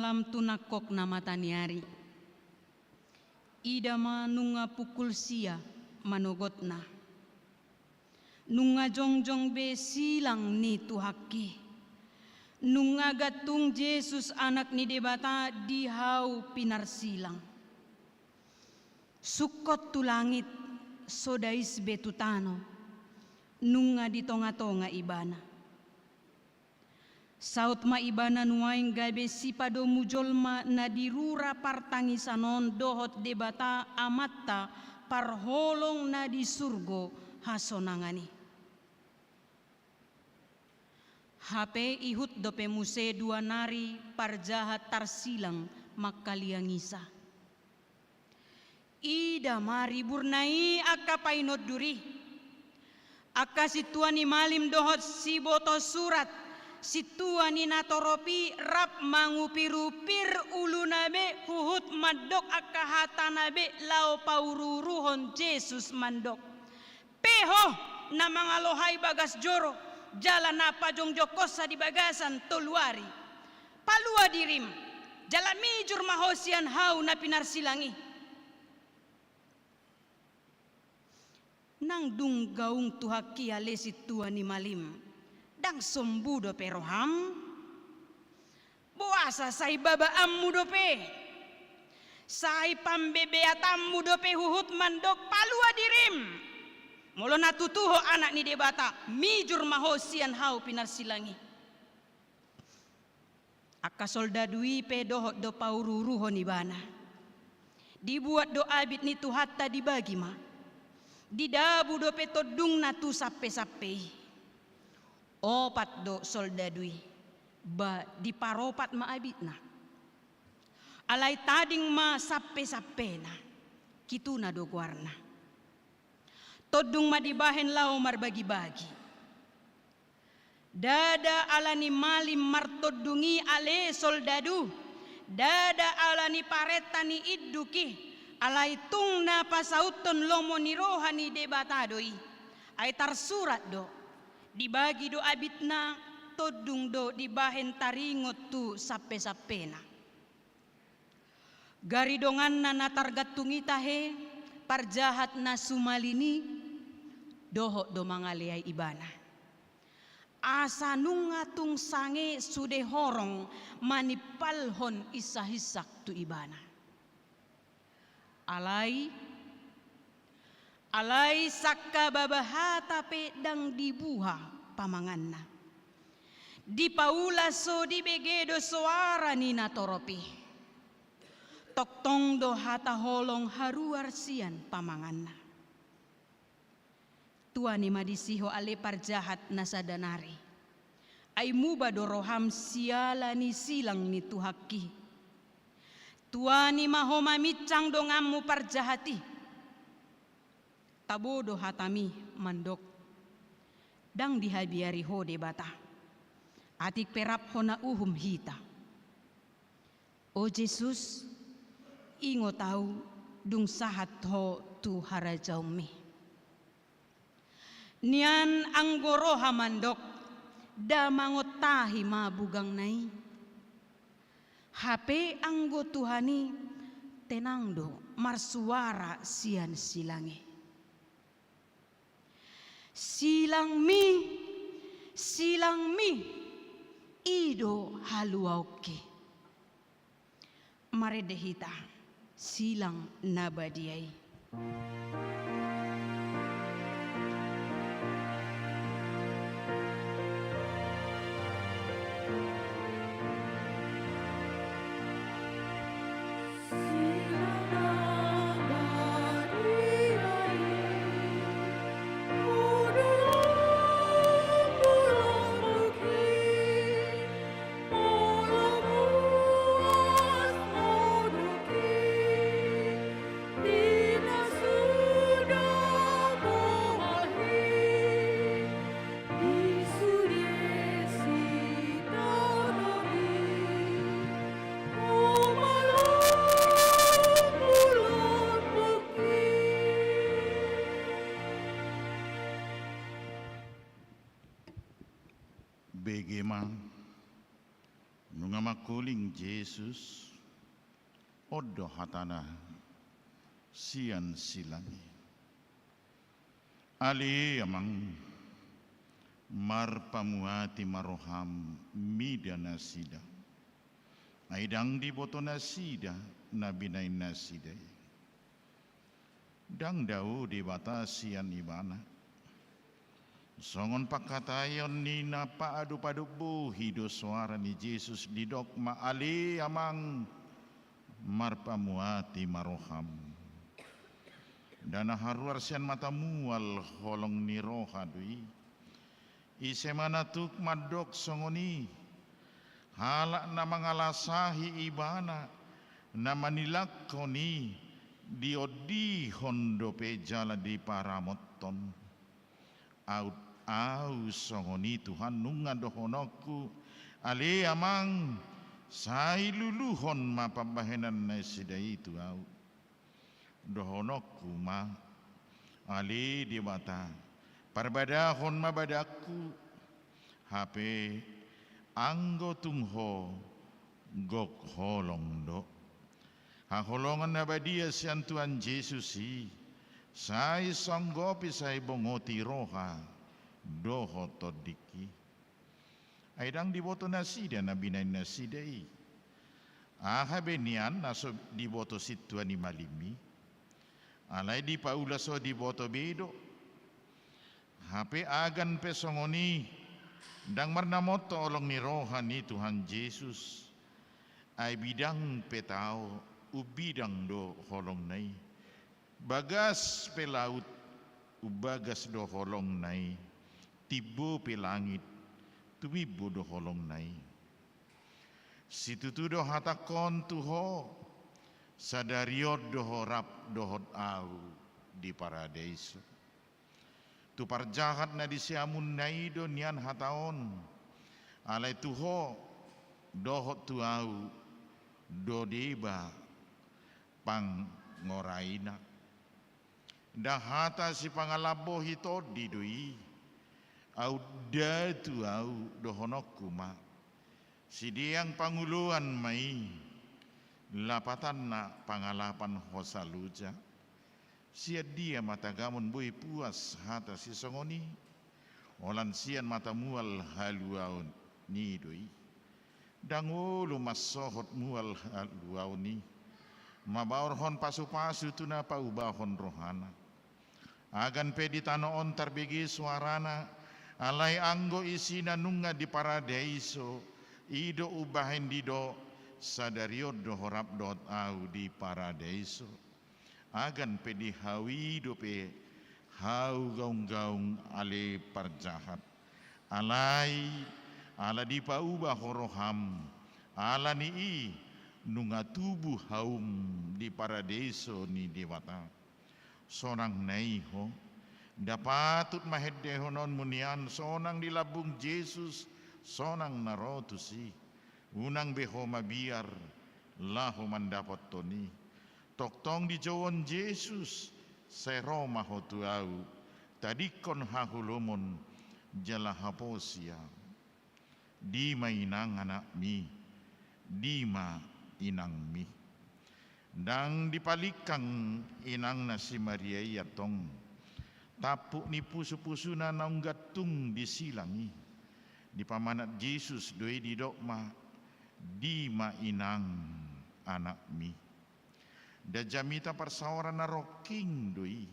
Salam tu nangkok na mata ni ari. Ida ma nunga pukul sia manogotna. Nunga jongjong be silang ni Tuhanki. Nunga gantung Jesus Anak ni Debata di hau pinarsilang. Sungkot tu langit, so dais be tu tano, nunga di tonga-tonga Ibana. Saut ma Ibana nuaeng gabe sipadomu jolma na di rura partangisan on dohot Debata Amanta parholong na di surgo hasonangan i. Hape ihut dope muse dua nari parjahat tarsilang mangkaliangisa. Ida ma riburna i angka painondur i. Angka sintua ni malim dohot siboto surat, sintua ni natorop i rap mangupir-upir uluna be huhut mandok angka hatana be laho pauruuruhon Jesus mandok. Pe ho na mangaloha i bagas joro, jala na pajongjongkonsa di bagasan tolu ari. Palua dirim, jala mijur ma ho sian hau na pinarsilang i. Nang dung gaung Tuhanki ale sintua ni malim, ndang sombu dope roham? Boasa sai babaanmu dope? Sai pambebeatanmu dope huhut mandok palua dirim? Molo na tutu ho anak ni Debata, mijur ma ho sian hau pinarsilang i. Angka soldadu i pe dohot do pauruuruhon Ibana. Dibuat do abit ni Tuhanta dibagi ma. Didabu dope tondungna tu sampesampe i. Opat do soldadu i, ba diparopat ma abitna. Alai tading ma sampesampena, Kituna do goarna. Tondung ma dibahen laho marbagibagi. Ndada ala ni malim martondung i ale soldadu, ndada ala ni parenta ni induk i, alai tung na pasauthon lomo ni roha ni Debata do i. Ai tarsurat do, dibagi do abitna, tondung do dibahen taringot tu sampesampena. Gari donganna na targantung i tahe, parjahat na sumalin i, dohot do mangaleai ibana. Asa nunga tung sange sude horong manimpalhon insahinsak tu ibana. Alai, alai sangkababa hata pe ndang dibuha pamanganna. Dipaula so dibege do soara ni natorop i. Tongtong do hata holong haruar sian pamanganna. Tuani ma disi ho ale parjahat na sada nari. Ai muba do roham siala ni silang ni Tuhanki. Tuani ma ho maminsang donganmu parjahat i. Tabo do hatami mandok. Ndang dihabiari ho Debata. Atik pe rap hona uhum hita. O Jesus, ingot ahu dung sahat ho tu harajaonmi. Nian anggo roha mandok, da mangontahi ma bugangna i. Hape anggo Tuhan i tenang do marsuara sian silang i. Silangmi, silangmi, i do haluaonki. Marende hita silang na badia i. Bege ma. Nunga mangkuling Jesus, on do hatana sian silang i. Ale Amang, marpamuati ma roham mida nasida. Ai ndang diboto nasida na binaen nasida i. Ndang dao Debata sian ibana. Songon pangkataion ni na paadopadop bohi do soara ni Jesus didok ma ale Amang, marpamuati ma roham. Ndang na haruar sian mata mual holong ni roha do i. Ise ma na tuk mandok songon i? Halak na mangalasahi ibana, na manilangkon i, diondihon dope jala diparamothon. Aut au songon i Tuhan, nunga dohononku, ale Amang, sai luluhon ma pambahenan nasida i tu au. Dohononku ma, ale Debata, parbadahon ma badanku, hape anggo tung Ho gok holong do. Haholongan na badia sian Tuhan Jesus i, sai songgopi sai bongoti roha dohot tondingki. Ai ndang diboto nasida na binaen nasida i. Aha be nian na so diboto sintua ni malim i? Alai dipaula so diboto be do. Hape agan pe songon i, ndang marnamothon holong ni roha ni Tuhan Jesus. Ai bidang pe tao, umbidang do holongna i. Bagas pe laut, umbagas do holongna i, timbo pe langit, tumimbo do holongna i. Situtu do hatangkon tu Ho, sadari on do Ho rap dohot au di paradeiso. Tu parjahat na di siamunna i do nian hata on, alai tu Ho dohot tu au do deba pangoraina. Ndang hata sipangalambohi tondi do i, aut nda tu au dohononku ma. Sideang panguloan ma i, lapatanna pangalapan hosa loja. Sian dia ma tagamon boi puas hata sisongon i? Holan sian mata mual haluaon i do i. Ndang olo mansohot mual haluaon i, mambaorhon pasupasu tu na paubahon rohana. Agan pe di tano on tarbege soarana, alai anggo isina nunga di paradeiso, i do umbahen didok, sadari on do Ho rap dohot au di paradeiso. Agan pe di hau i dope hau gaunggaung ale parjahat. Alai ala dipauba Ho roham, ala ni i nunga tubu haum di paradeiso ni Debata. Sonang na i ho, nda patut ma hendehononmu nian sonang di lambung Jesus, sonang na ro tusi. Unang be ho mabiar laho mandapothon i. Tongtong dijouon Jesus, sai ro ma ho tu au, tadingkon haholomon jala haposi au. Dima inang anakmi, dima inangmi. Ndang dipalingkang inangna si Maria i antong. Tampuk ni pusupusuna naung gantung di silang i. Dipamanat Jesus do i didok ma, dima inang anakmi. Nda jamita parsaoran na rongking do i.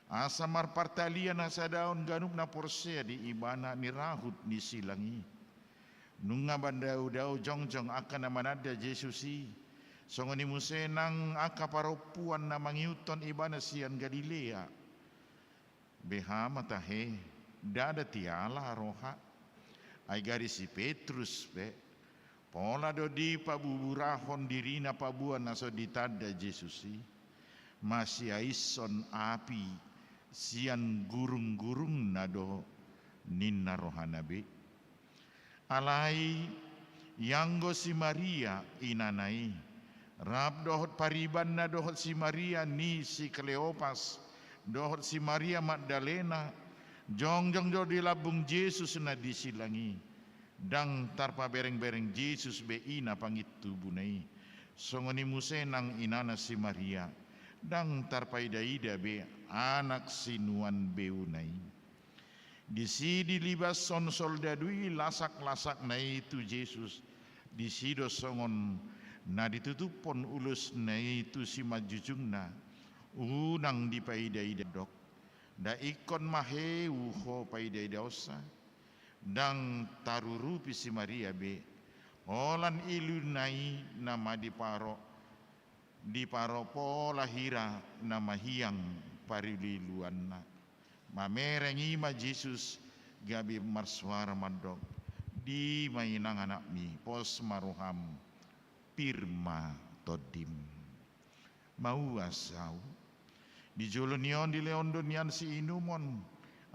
Asa marpartalian hasadaon ganup na porsea di ibana ni rahut ni silang i. Nunga mandaodao jongjong angka na mananda Jesus i. Songon i muse nang angka parompuan na mangihuthon ibana sian Galilea. Beha ma tahe, ndada tiala roha. Ai gari si Petrus pe, pola do dipabuburahon dirina paboa na so ditanda Jesus i. Masiaishon api sian gurunggurungna do ninna rohana be. Alai ianggo si Maria inana i, rap dohot paribanna dohot si Maria ni si Kleopas, dohot si Maria Magdalena, jongjong do di lambung Jesus na di silang i. Ndang tarpabereng-bereng Jesus be ina pangintubuNa i, songon i muse nang inana si Maria, ndang tarpaida-ida be anak sinuan beuna i. Disi dilibashon soldadu i lasak-lasakna i tu Jesus, disi do songon na ditutuphon ulosna i tu simanjujungna, unang dipaida-ida, dok: Nda ingkon maheu ho paida-idaonsa, ndang tarurupi si Maria be, holan iluna i nama diparo, diparo pola hira na mahiang parilu-iluanna. Mamereng i ma Jesus gabe marsuara mandok: Dima inang anakmi, pos ma roham, pir ma tondim. Mauas ahu. Di jolo ni on dilehon do nian siinumon,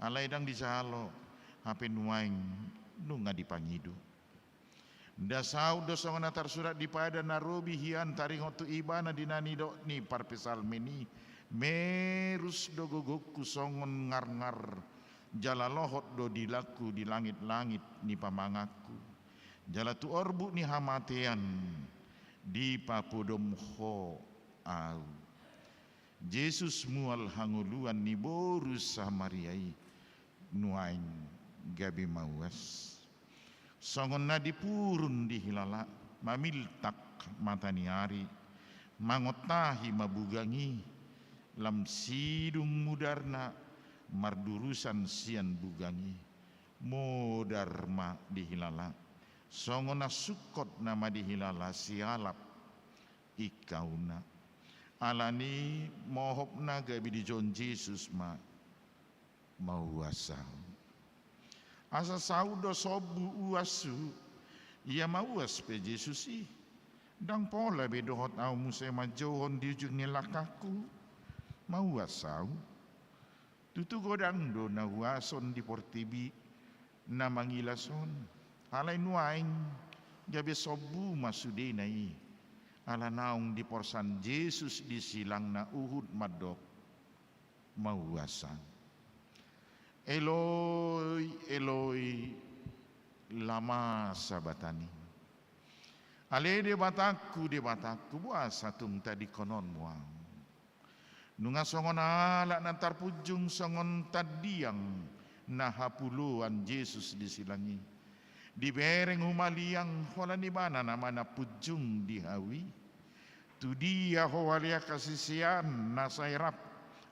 alai ndang dijalo, hape nuaeng nunga dipangido. Nda saut do songon na tarsurat di Padan na Robi hian taringot tu Ibana di na nidok ni parpsalmen i: Merus do gogongku songon ngarngar, jala lohot do dilangku di langit-langit ni pamanganku, jala tu orbuk ni hamatean dipapodom ho ahu. Jesus mual hangoluan ni boru Samaria i, nuaeng gabe mauas. Songon na dipurun dihilala, mamiltak mata ni ari, mangontahi ma bugang i, lam sidung mudarna mardurusan sian bugang i, modar ma dihilala, songon na sungkot nama dihilala sialap ingkauna. Alani mohopna gabe dijou Jesus ma: Mauas ahu. Asa saut do sombu uashu, ia mauas pe Jesus i. Ndang pola be dohot ahu muse manjouhon di ujung ni langkangku. Mauas ahu. Tutu godang do na huason di portibi na mangilas on, alai nuaeng gabe sombu ma sudena i, ala naung diporsan Jesus di silangna uhum mandok: Mauas ahu. Eloi, Eloi, lama sabaktani? Ale Debatangku, Debatangku, boasa tung tadingkononmu ahu? Nunga songon alat na tarpunjung songon tandiang na hapuloan Jesus di silang i. Dibereng humaliang holan Ibana nama na punjung di hau i. Tudia ho ale angka sisean na sai rap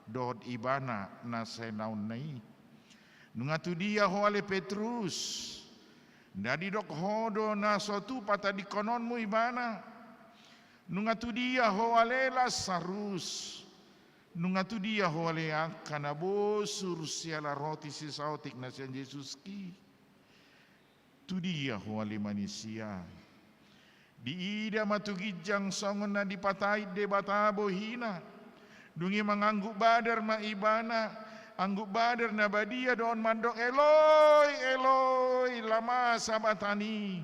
dohot Ibana na sai naonna i? Nunga tudia ho ale Petrus? Nda didok ho do na so tupa tadingkononmu Ibana? Nunga tudia ho ale Lasarus? Nunga tudia ho ale angka na bosur siala roti sisaotik na sian Jesus i? Tudia ho ale manisia? Diida ma tu ginjang songon na dipatait Debata bohina. Dung i mangangguk badar ma Ibana, angguk badar na badia do on, mandok: Eloi, Eloi, lama sabaktani?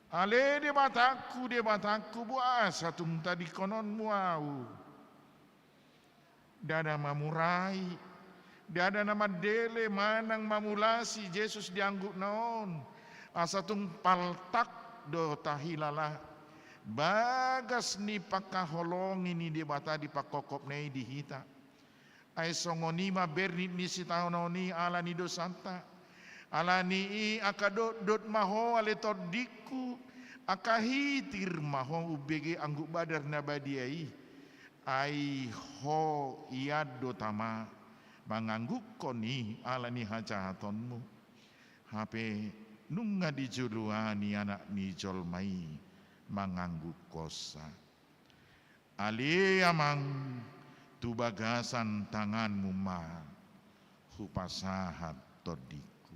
Ale Debatangku, Debatangku, boasa tung tadingkononmu ahu? Ndada mamurai, ndada na mandele manang mamulasi Jesus di anggukna on, asa tung paltak do tahilala bagas ni pangkaholongi ni Debata di pangkophopna i di hita. Ai songon i ma bernit ni sitaonon i ala ni dosanta. Ala ni i angka dotdot ma ho ale tondingku, angka hitir ma ho umbege angguk badar na badia i. Ai ho ian do tama manganggukkon i ala ni hajahatonmu. Hape nunga dijoloani Anak ni jolma i manganggukkon sa. Ale Amang, tu bagasan tanganmu ma hupasahat tondingku.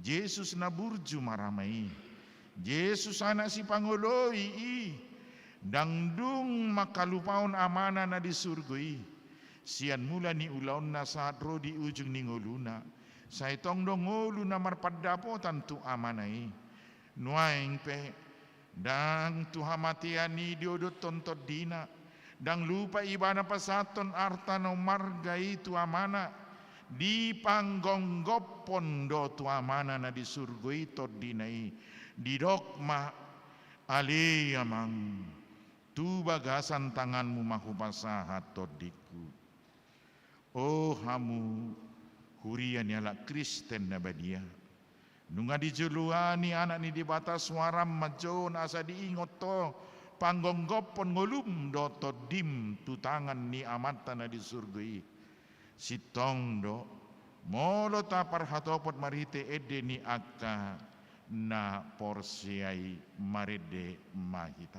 Jesus na burju marama i, Jesus anak sipangoloi i, ndang dung mangkalupaon Amana na di surgo i. Sian mula ni ulaonna sahat ro di ujung ni ngoluna, sai tong do ngolu na marpandapotan tu Amana i. Nuaeng pe, ndang tu hamatean i diodothon tondina, ndang lupa Ibana pasahathon arta na ummarga i tu Amana, Dipanggonggomhon do tu Amana na di surgo i tondina i, didok ma: Ale Amang, tu bagasan tanganmu ma hupasahat tondingku. O hamu huria ni halak Kristen na badia, nunga dijoloa ni Anak ni Debata suaram manjou on asa diingot ho, panggonggomhon ngolum dohot tondim tu tangan ni Amanta na di surgo i. Sintong do, molo taparhatopot marhite ende ni angka na porsea i, marende ma hita.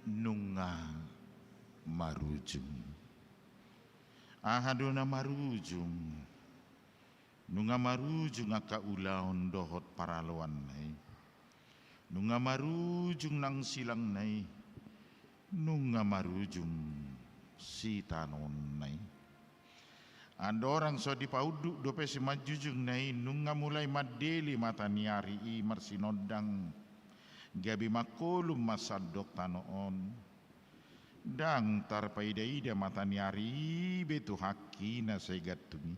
Nunga marujung. Aha do na marujung? Nunga marujung angka ulaon dohot paraloanna i. Nunga marujung nang silangna i. Nunga marujung sitanoonna i. Andorang so dipaunduk dope simanjujungna i, nunga mulai mandele mata ni ari i marsinondang. Gabe mangkolum ma sandok tano on. Ndang tarpaidaida mata ni ari i be tu hangki na sai gantung i.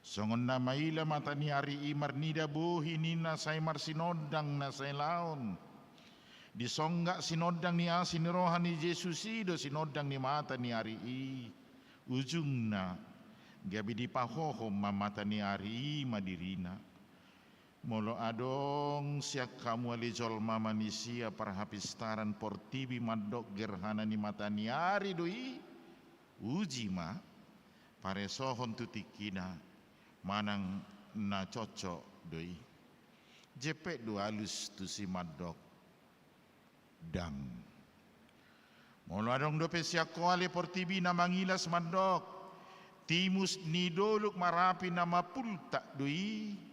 Songon na maila mata ni ari i marnida bohi ni na sai marsinondang na sai laon. Disonggak sinondang ni asi ni roha ni Jesus i do sinondang ni mata ni ari i. Ujungna, gabe dipahohom ma mata ni ari i ma dirina. Molo adong sian hamu ale jolma manisia parhapistaran portibi mandok gerhana ni mata ni ari do i, uji ma, paresohon tu tingkina, manang na cocok do i. Jempek do alus tusi mandok, ndang. Molo adong dope sian ho ale portibi na mangilas mandok, timus ni dolok marapi na mapultak do i,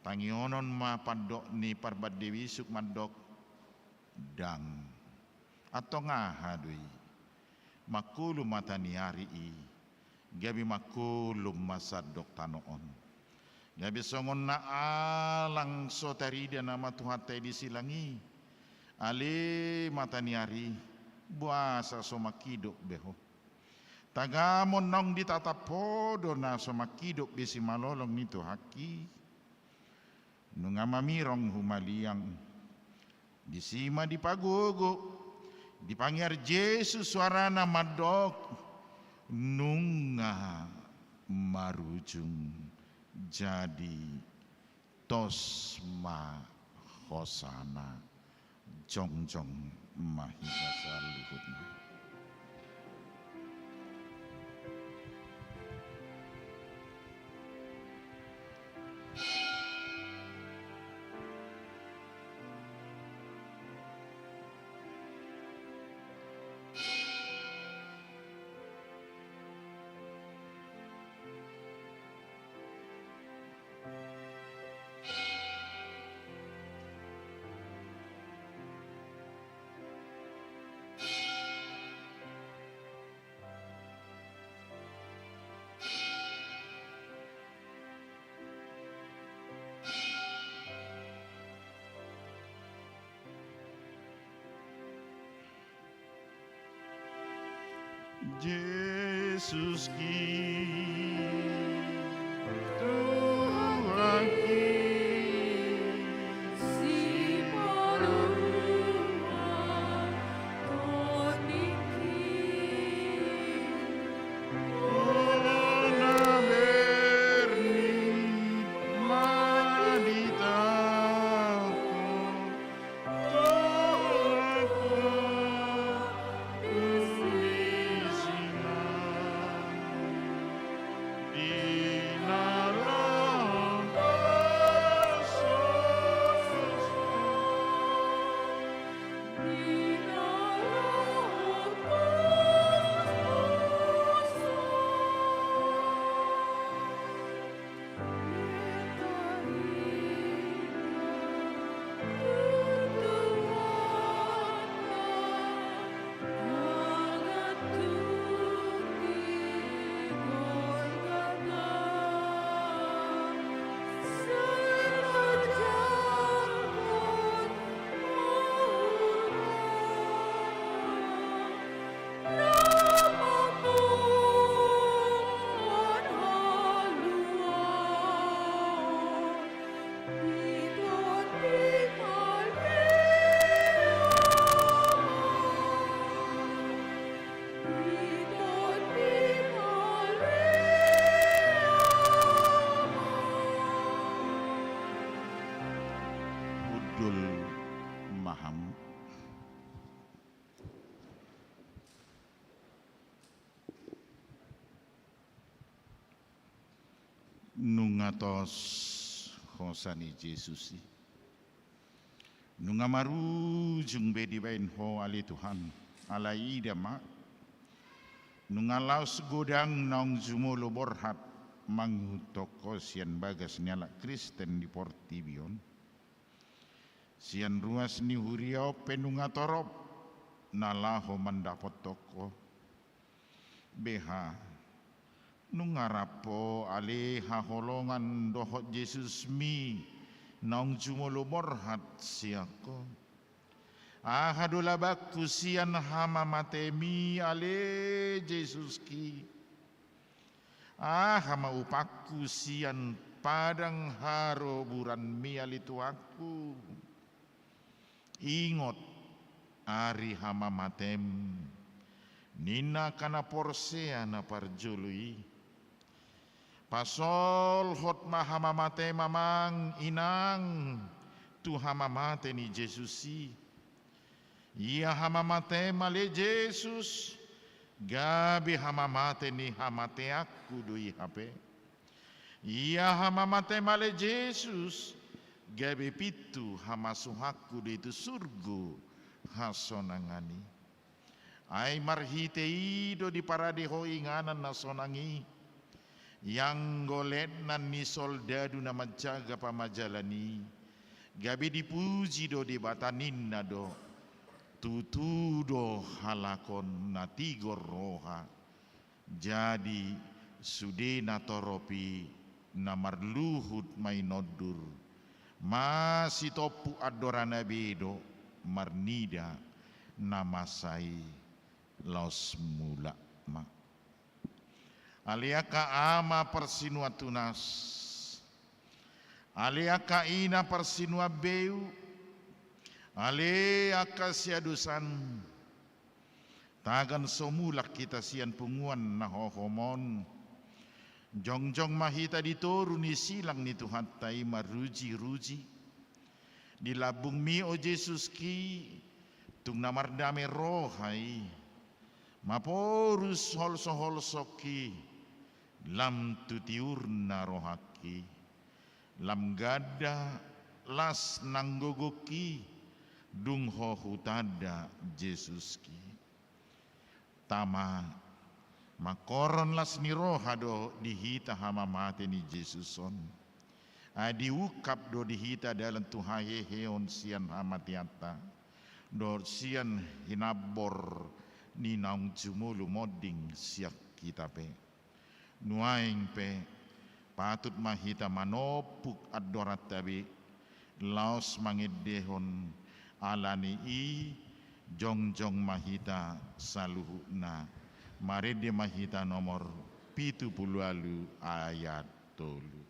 tangihonon ma pandok ni parbande bisuk mandok, ndang. Antong aha do i? Mangkolum mata ni ari i, gabe mangkolum ma sandok tano on. Gabe songon na alang so tarida nama Tuhanta i di silang i. Ale mata ni ari, boasa so mangkidop be ho? Tagamon naung ditatap ho do na so mangkidop be simalolong ni Tuhangki. Nunga mamirong humaliang. Disi ma dipagogo, dipangiar Jesus suarana mandok, nunga marujung. Jadi tos ma hosana. Jongjong ma hita saluhutna. Jesuski, Tuhanki, Sipaluhon ningki, holan na berni ma di tahi. Hundul ma hamu. Nunga tos hosa ni Jesus i. Nunga marujung be dibaen Ho ale Tuhan, alai ida ma, nunga laos godang naung jumolo borhat mangihuthon Ho sian bagas ni halak Kristen di portibi on. Sian ruas ni huria on pe nunga torop na laho mandapothon Ho. Beha, nunga rap Ho ale haholongan dohot Jesusmi naung jumolo borhat sian Ho. Aha do labangku sian hamamatem i ale Jesuski? Aha ma upangku sian padang haroburanmi ale Tuhanku? Ingot ari hamamatem, ninna angka na porsea na parjolo i. Pasolhot ma hamamatem amang inang tu hamamate ni Jesus i. Ia hamamatem ale Jesus, gabe hamamate ni hamateanku do i hape. Ia hamamatem ale Jesus, gabe pintu hamasuhanku do i tu surgo hasonangan i. Ai marhite i do diparade Ho inganan na sonang i. Ianggo letnan ni soldadu na manjaga pamajalan i, gabe dipuji do Debata ninna do, tutu do halak on na tigor roha. Jadi sude na torop i na marluhut ma i nondur, masitompu andorana be do marnida na masa i, laos mulak ma. Ale angka ama parsinuan tunas, ale angka ina parsinuan beu, ale angka siadosan, tagan so mulak hita sian punguan na hohom on, jongjong ma hita di toru ni silang ni Tuhanta i marujiruji. Di lambungmi o Jesuski, tung na mardame roha i, maporus holsoholsongki, lam tu tiurna rohangki. Lam ganda las nang gogongki, dung Ho hutanda Jesuski. Tama, mangkorhon las ni roha do di hita hamamate ni Jesus on. Ai diungkap do di hita dalan tu haheheon sian hamateanta, dohot sian hinambor ni naung jumolo monding sian hita pe. Nuaeng pe, patut ma hita manompuk andoranta be, laos mangendehon, ala ni i jongjong ma hita saluhutna Marende ma hita nomor pitu pulu ualu ayat tolu.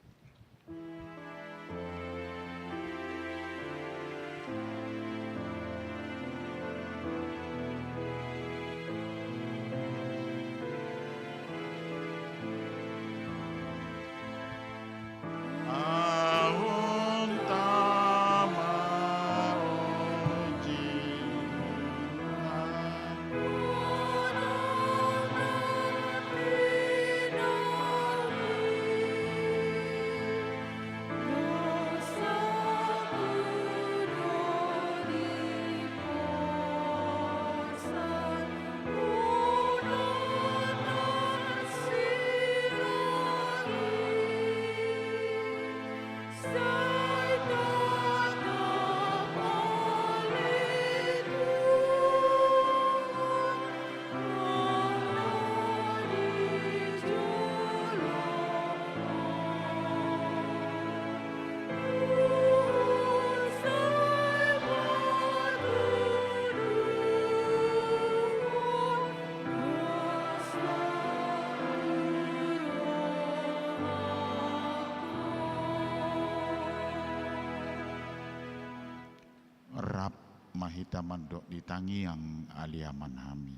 Rap ma hita mandok di tangiang Ale Amanami.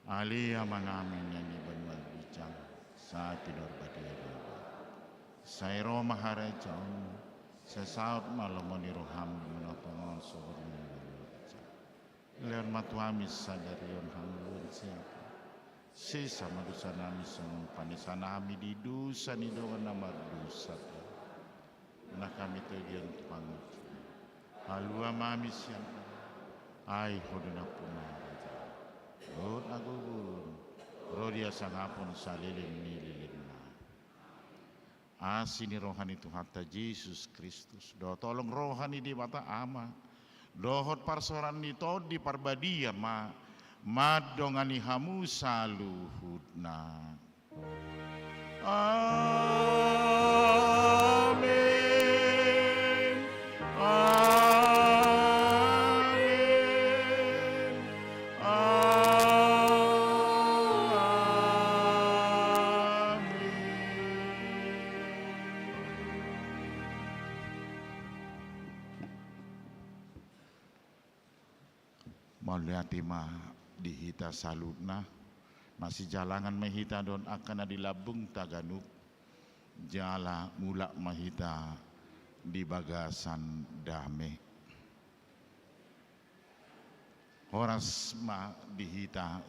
Ale Amanami na di banua ginjang, sai pinarbadia ma rohaM. Sai ro ma harajaonMu, sai saut ma lomo ni rohaM di banua tonga on songon na di banua ginjang. Lehon ma tu hami sadari on hangoluan siapari. Sesa ma dosanami songon panesanami di dosa ni dongan na mardosa tu hami. Unang hami togihon tu pangunjunan. Palua ma hami sian ari. Ai Ho do nampuna harajaon dohot hagogoon, ro di hasangapon saleleng ni lelengna. Asi ni roha ni Tuhanta Jesus Kristus, dohot holong roha ni Debata Ama, dohot parsaoran ni Tondi Parbadia ma mandongani hamu saluhutna. Amen. Amen. Amen. Mauliate ma di hita saluhutna. Masijalangan ma hita dohot angka na di lambungta ganup, jala mulak ma hita di bagasan dame. Horas ma di hita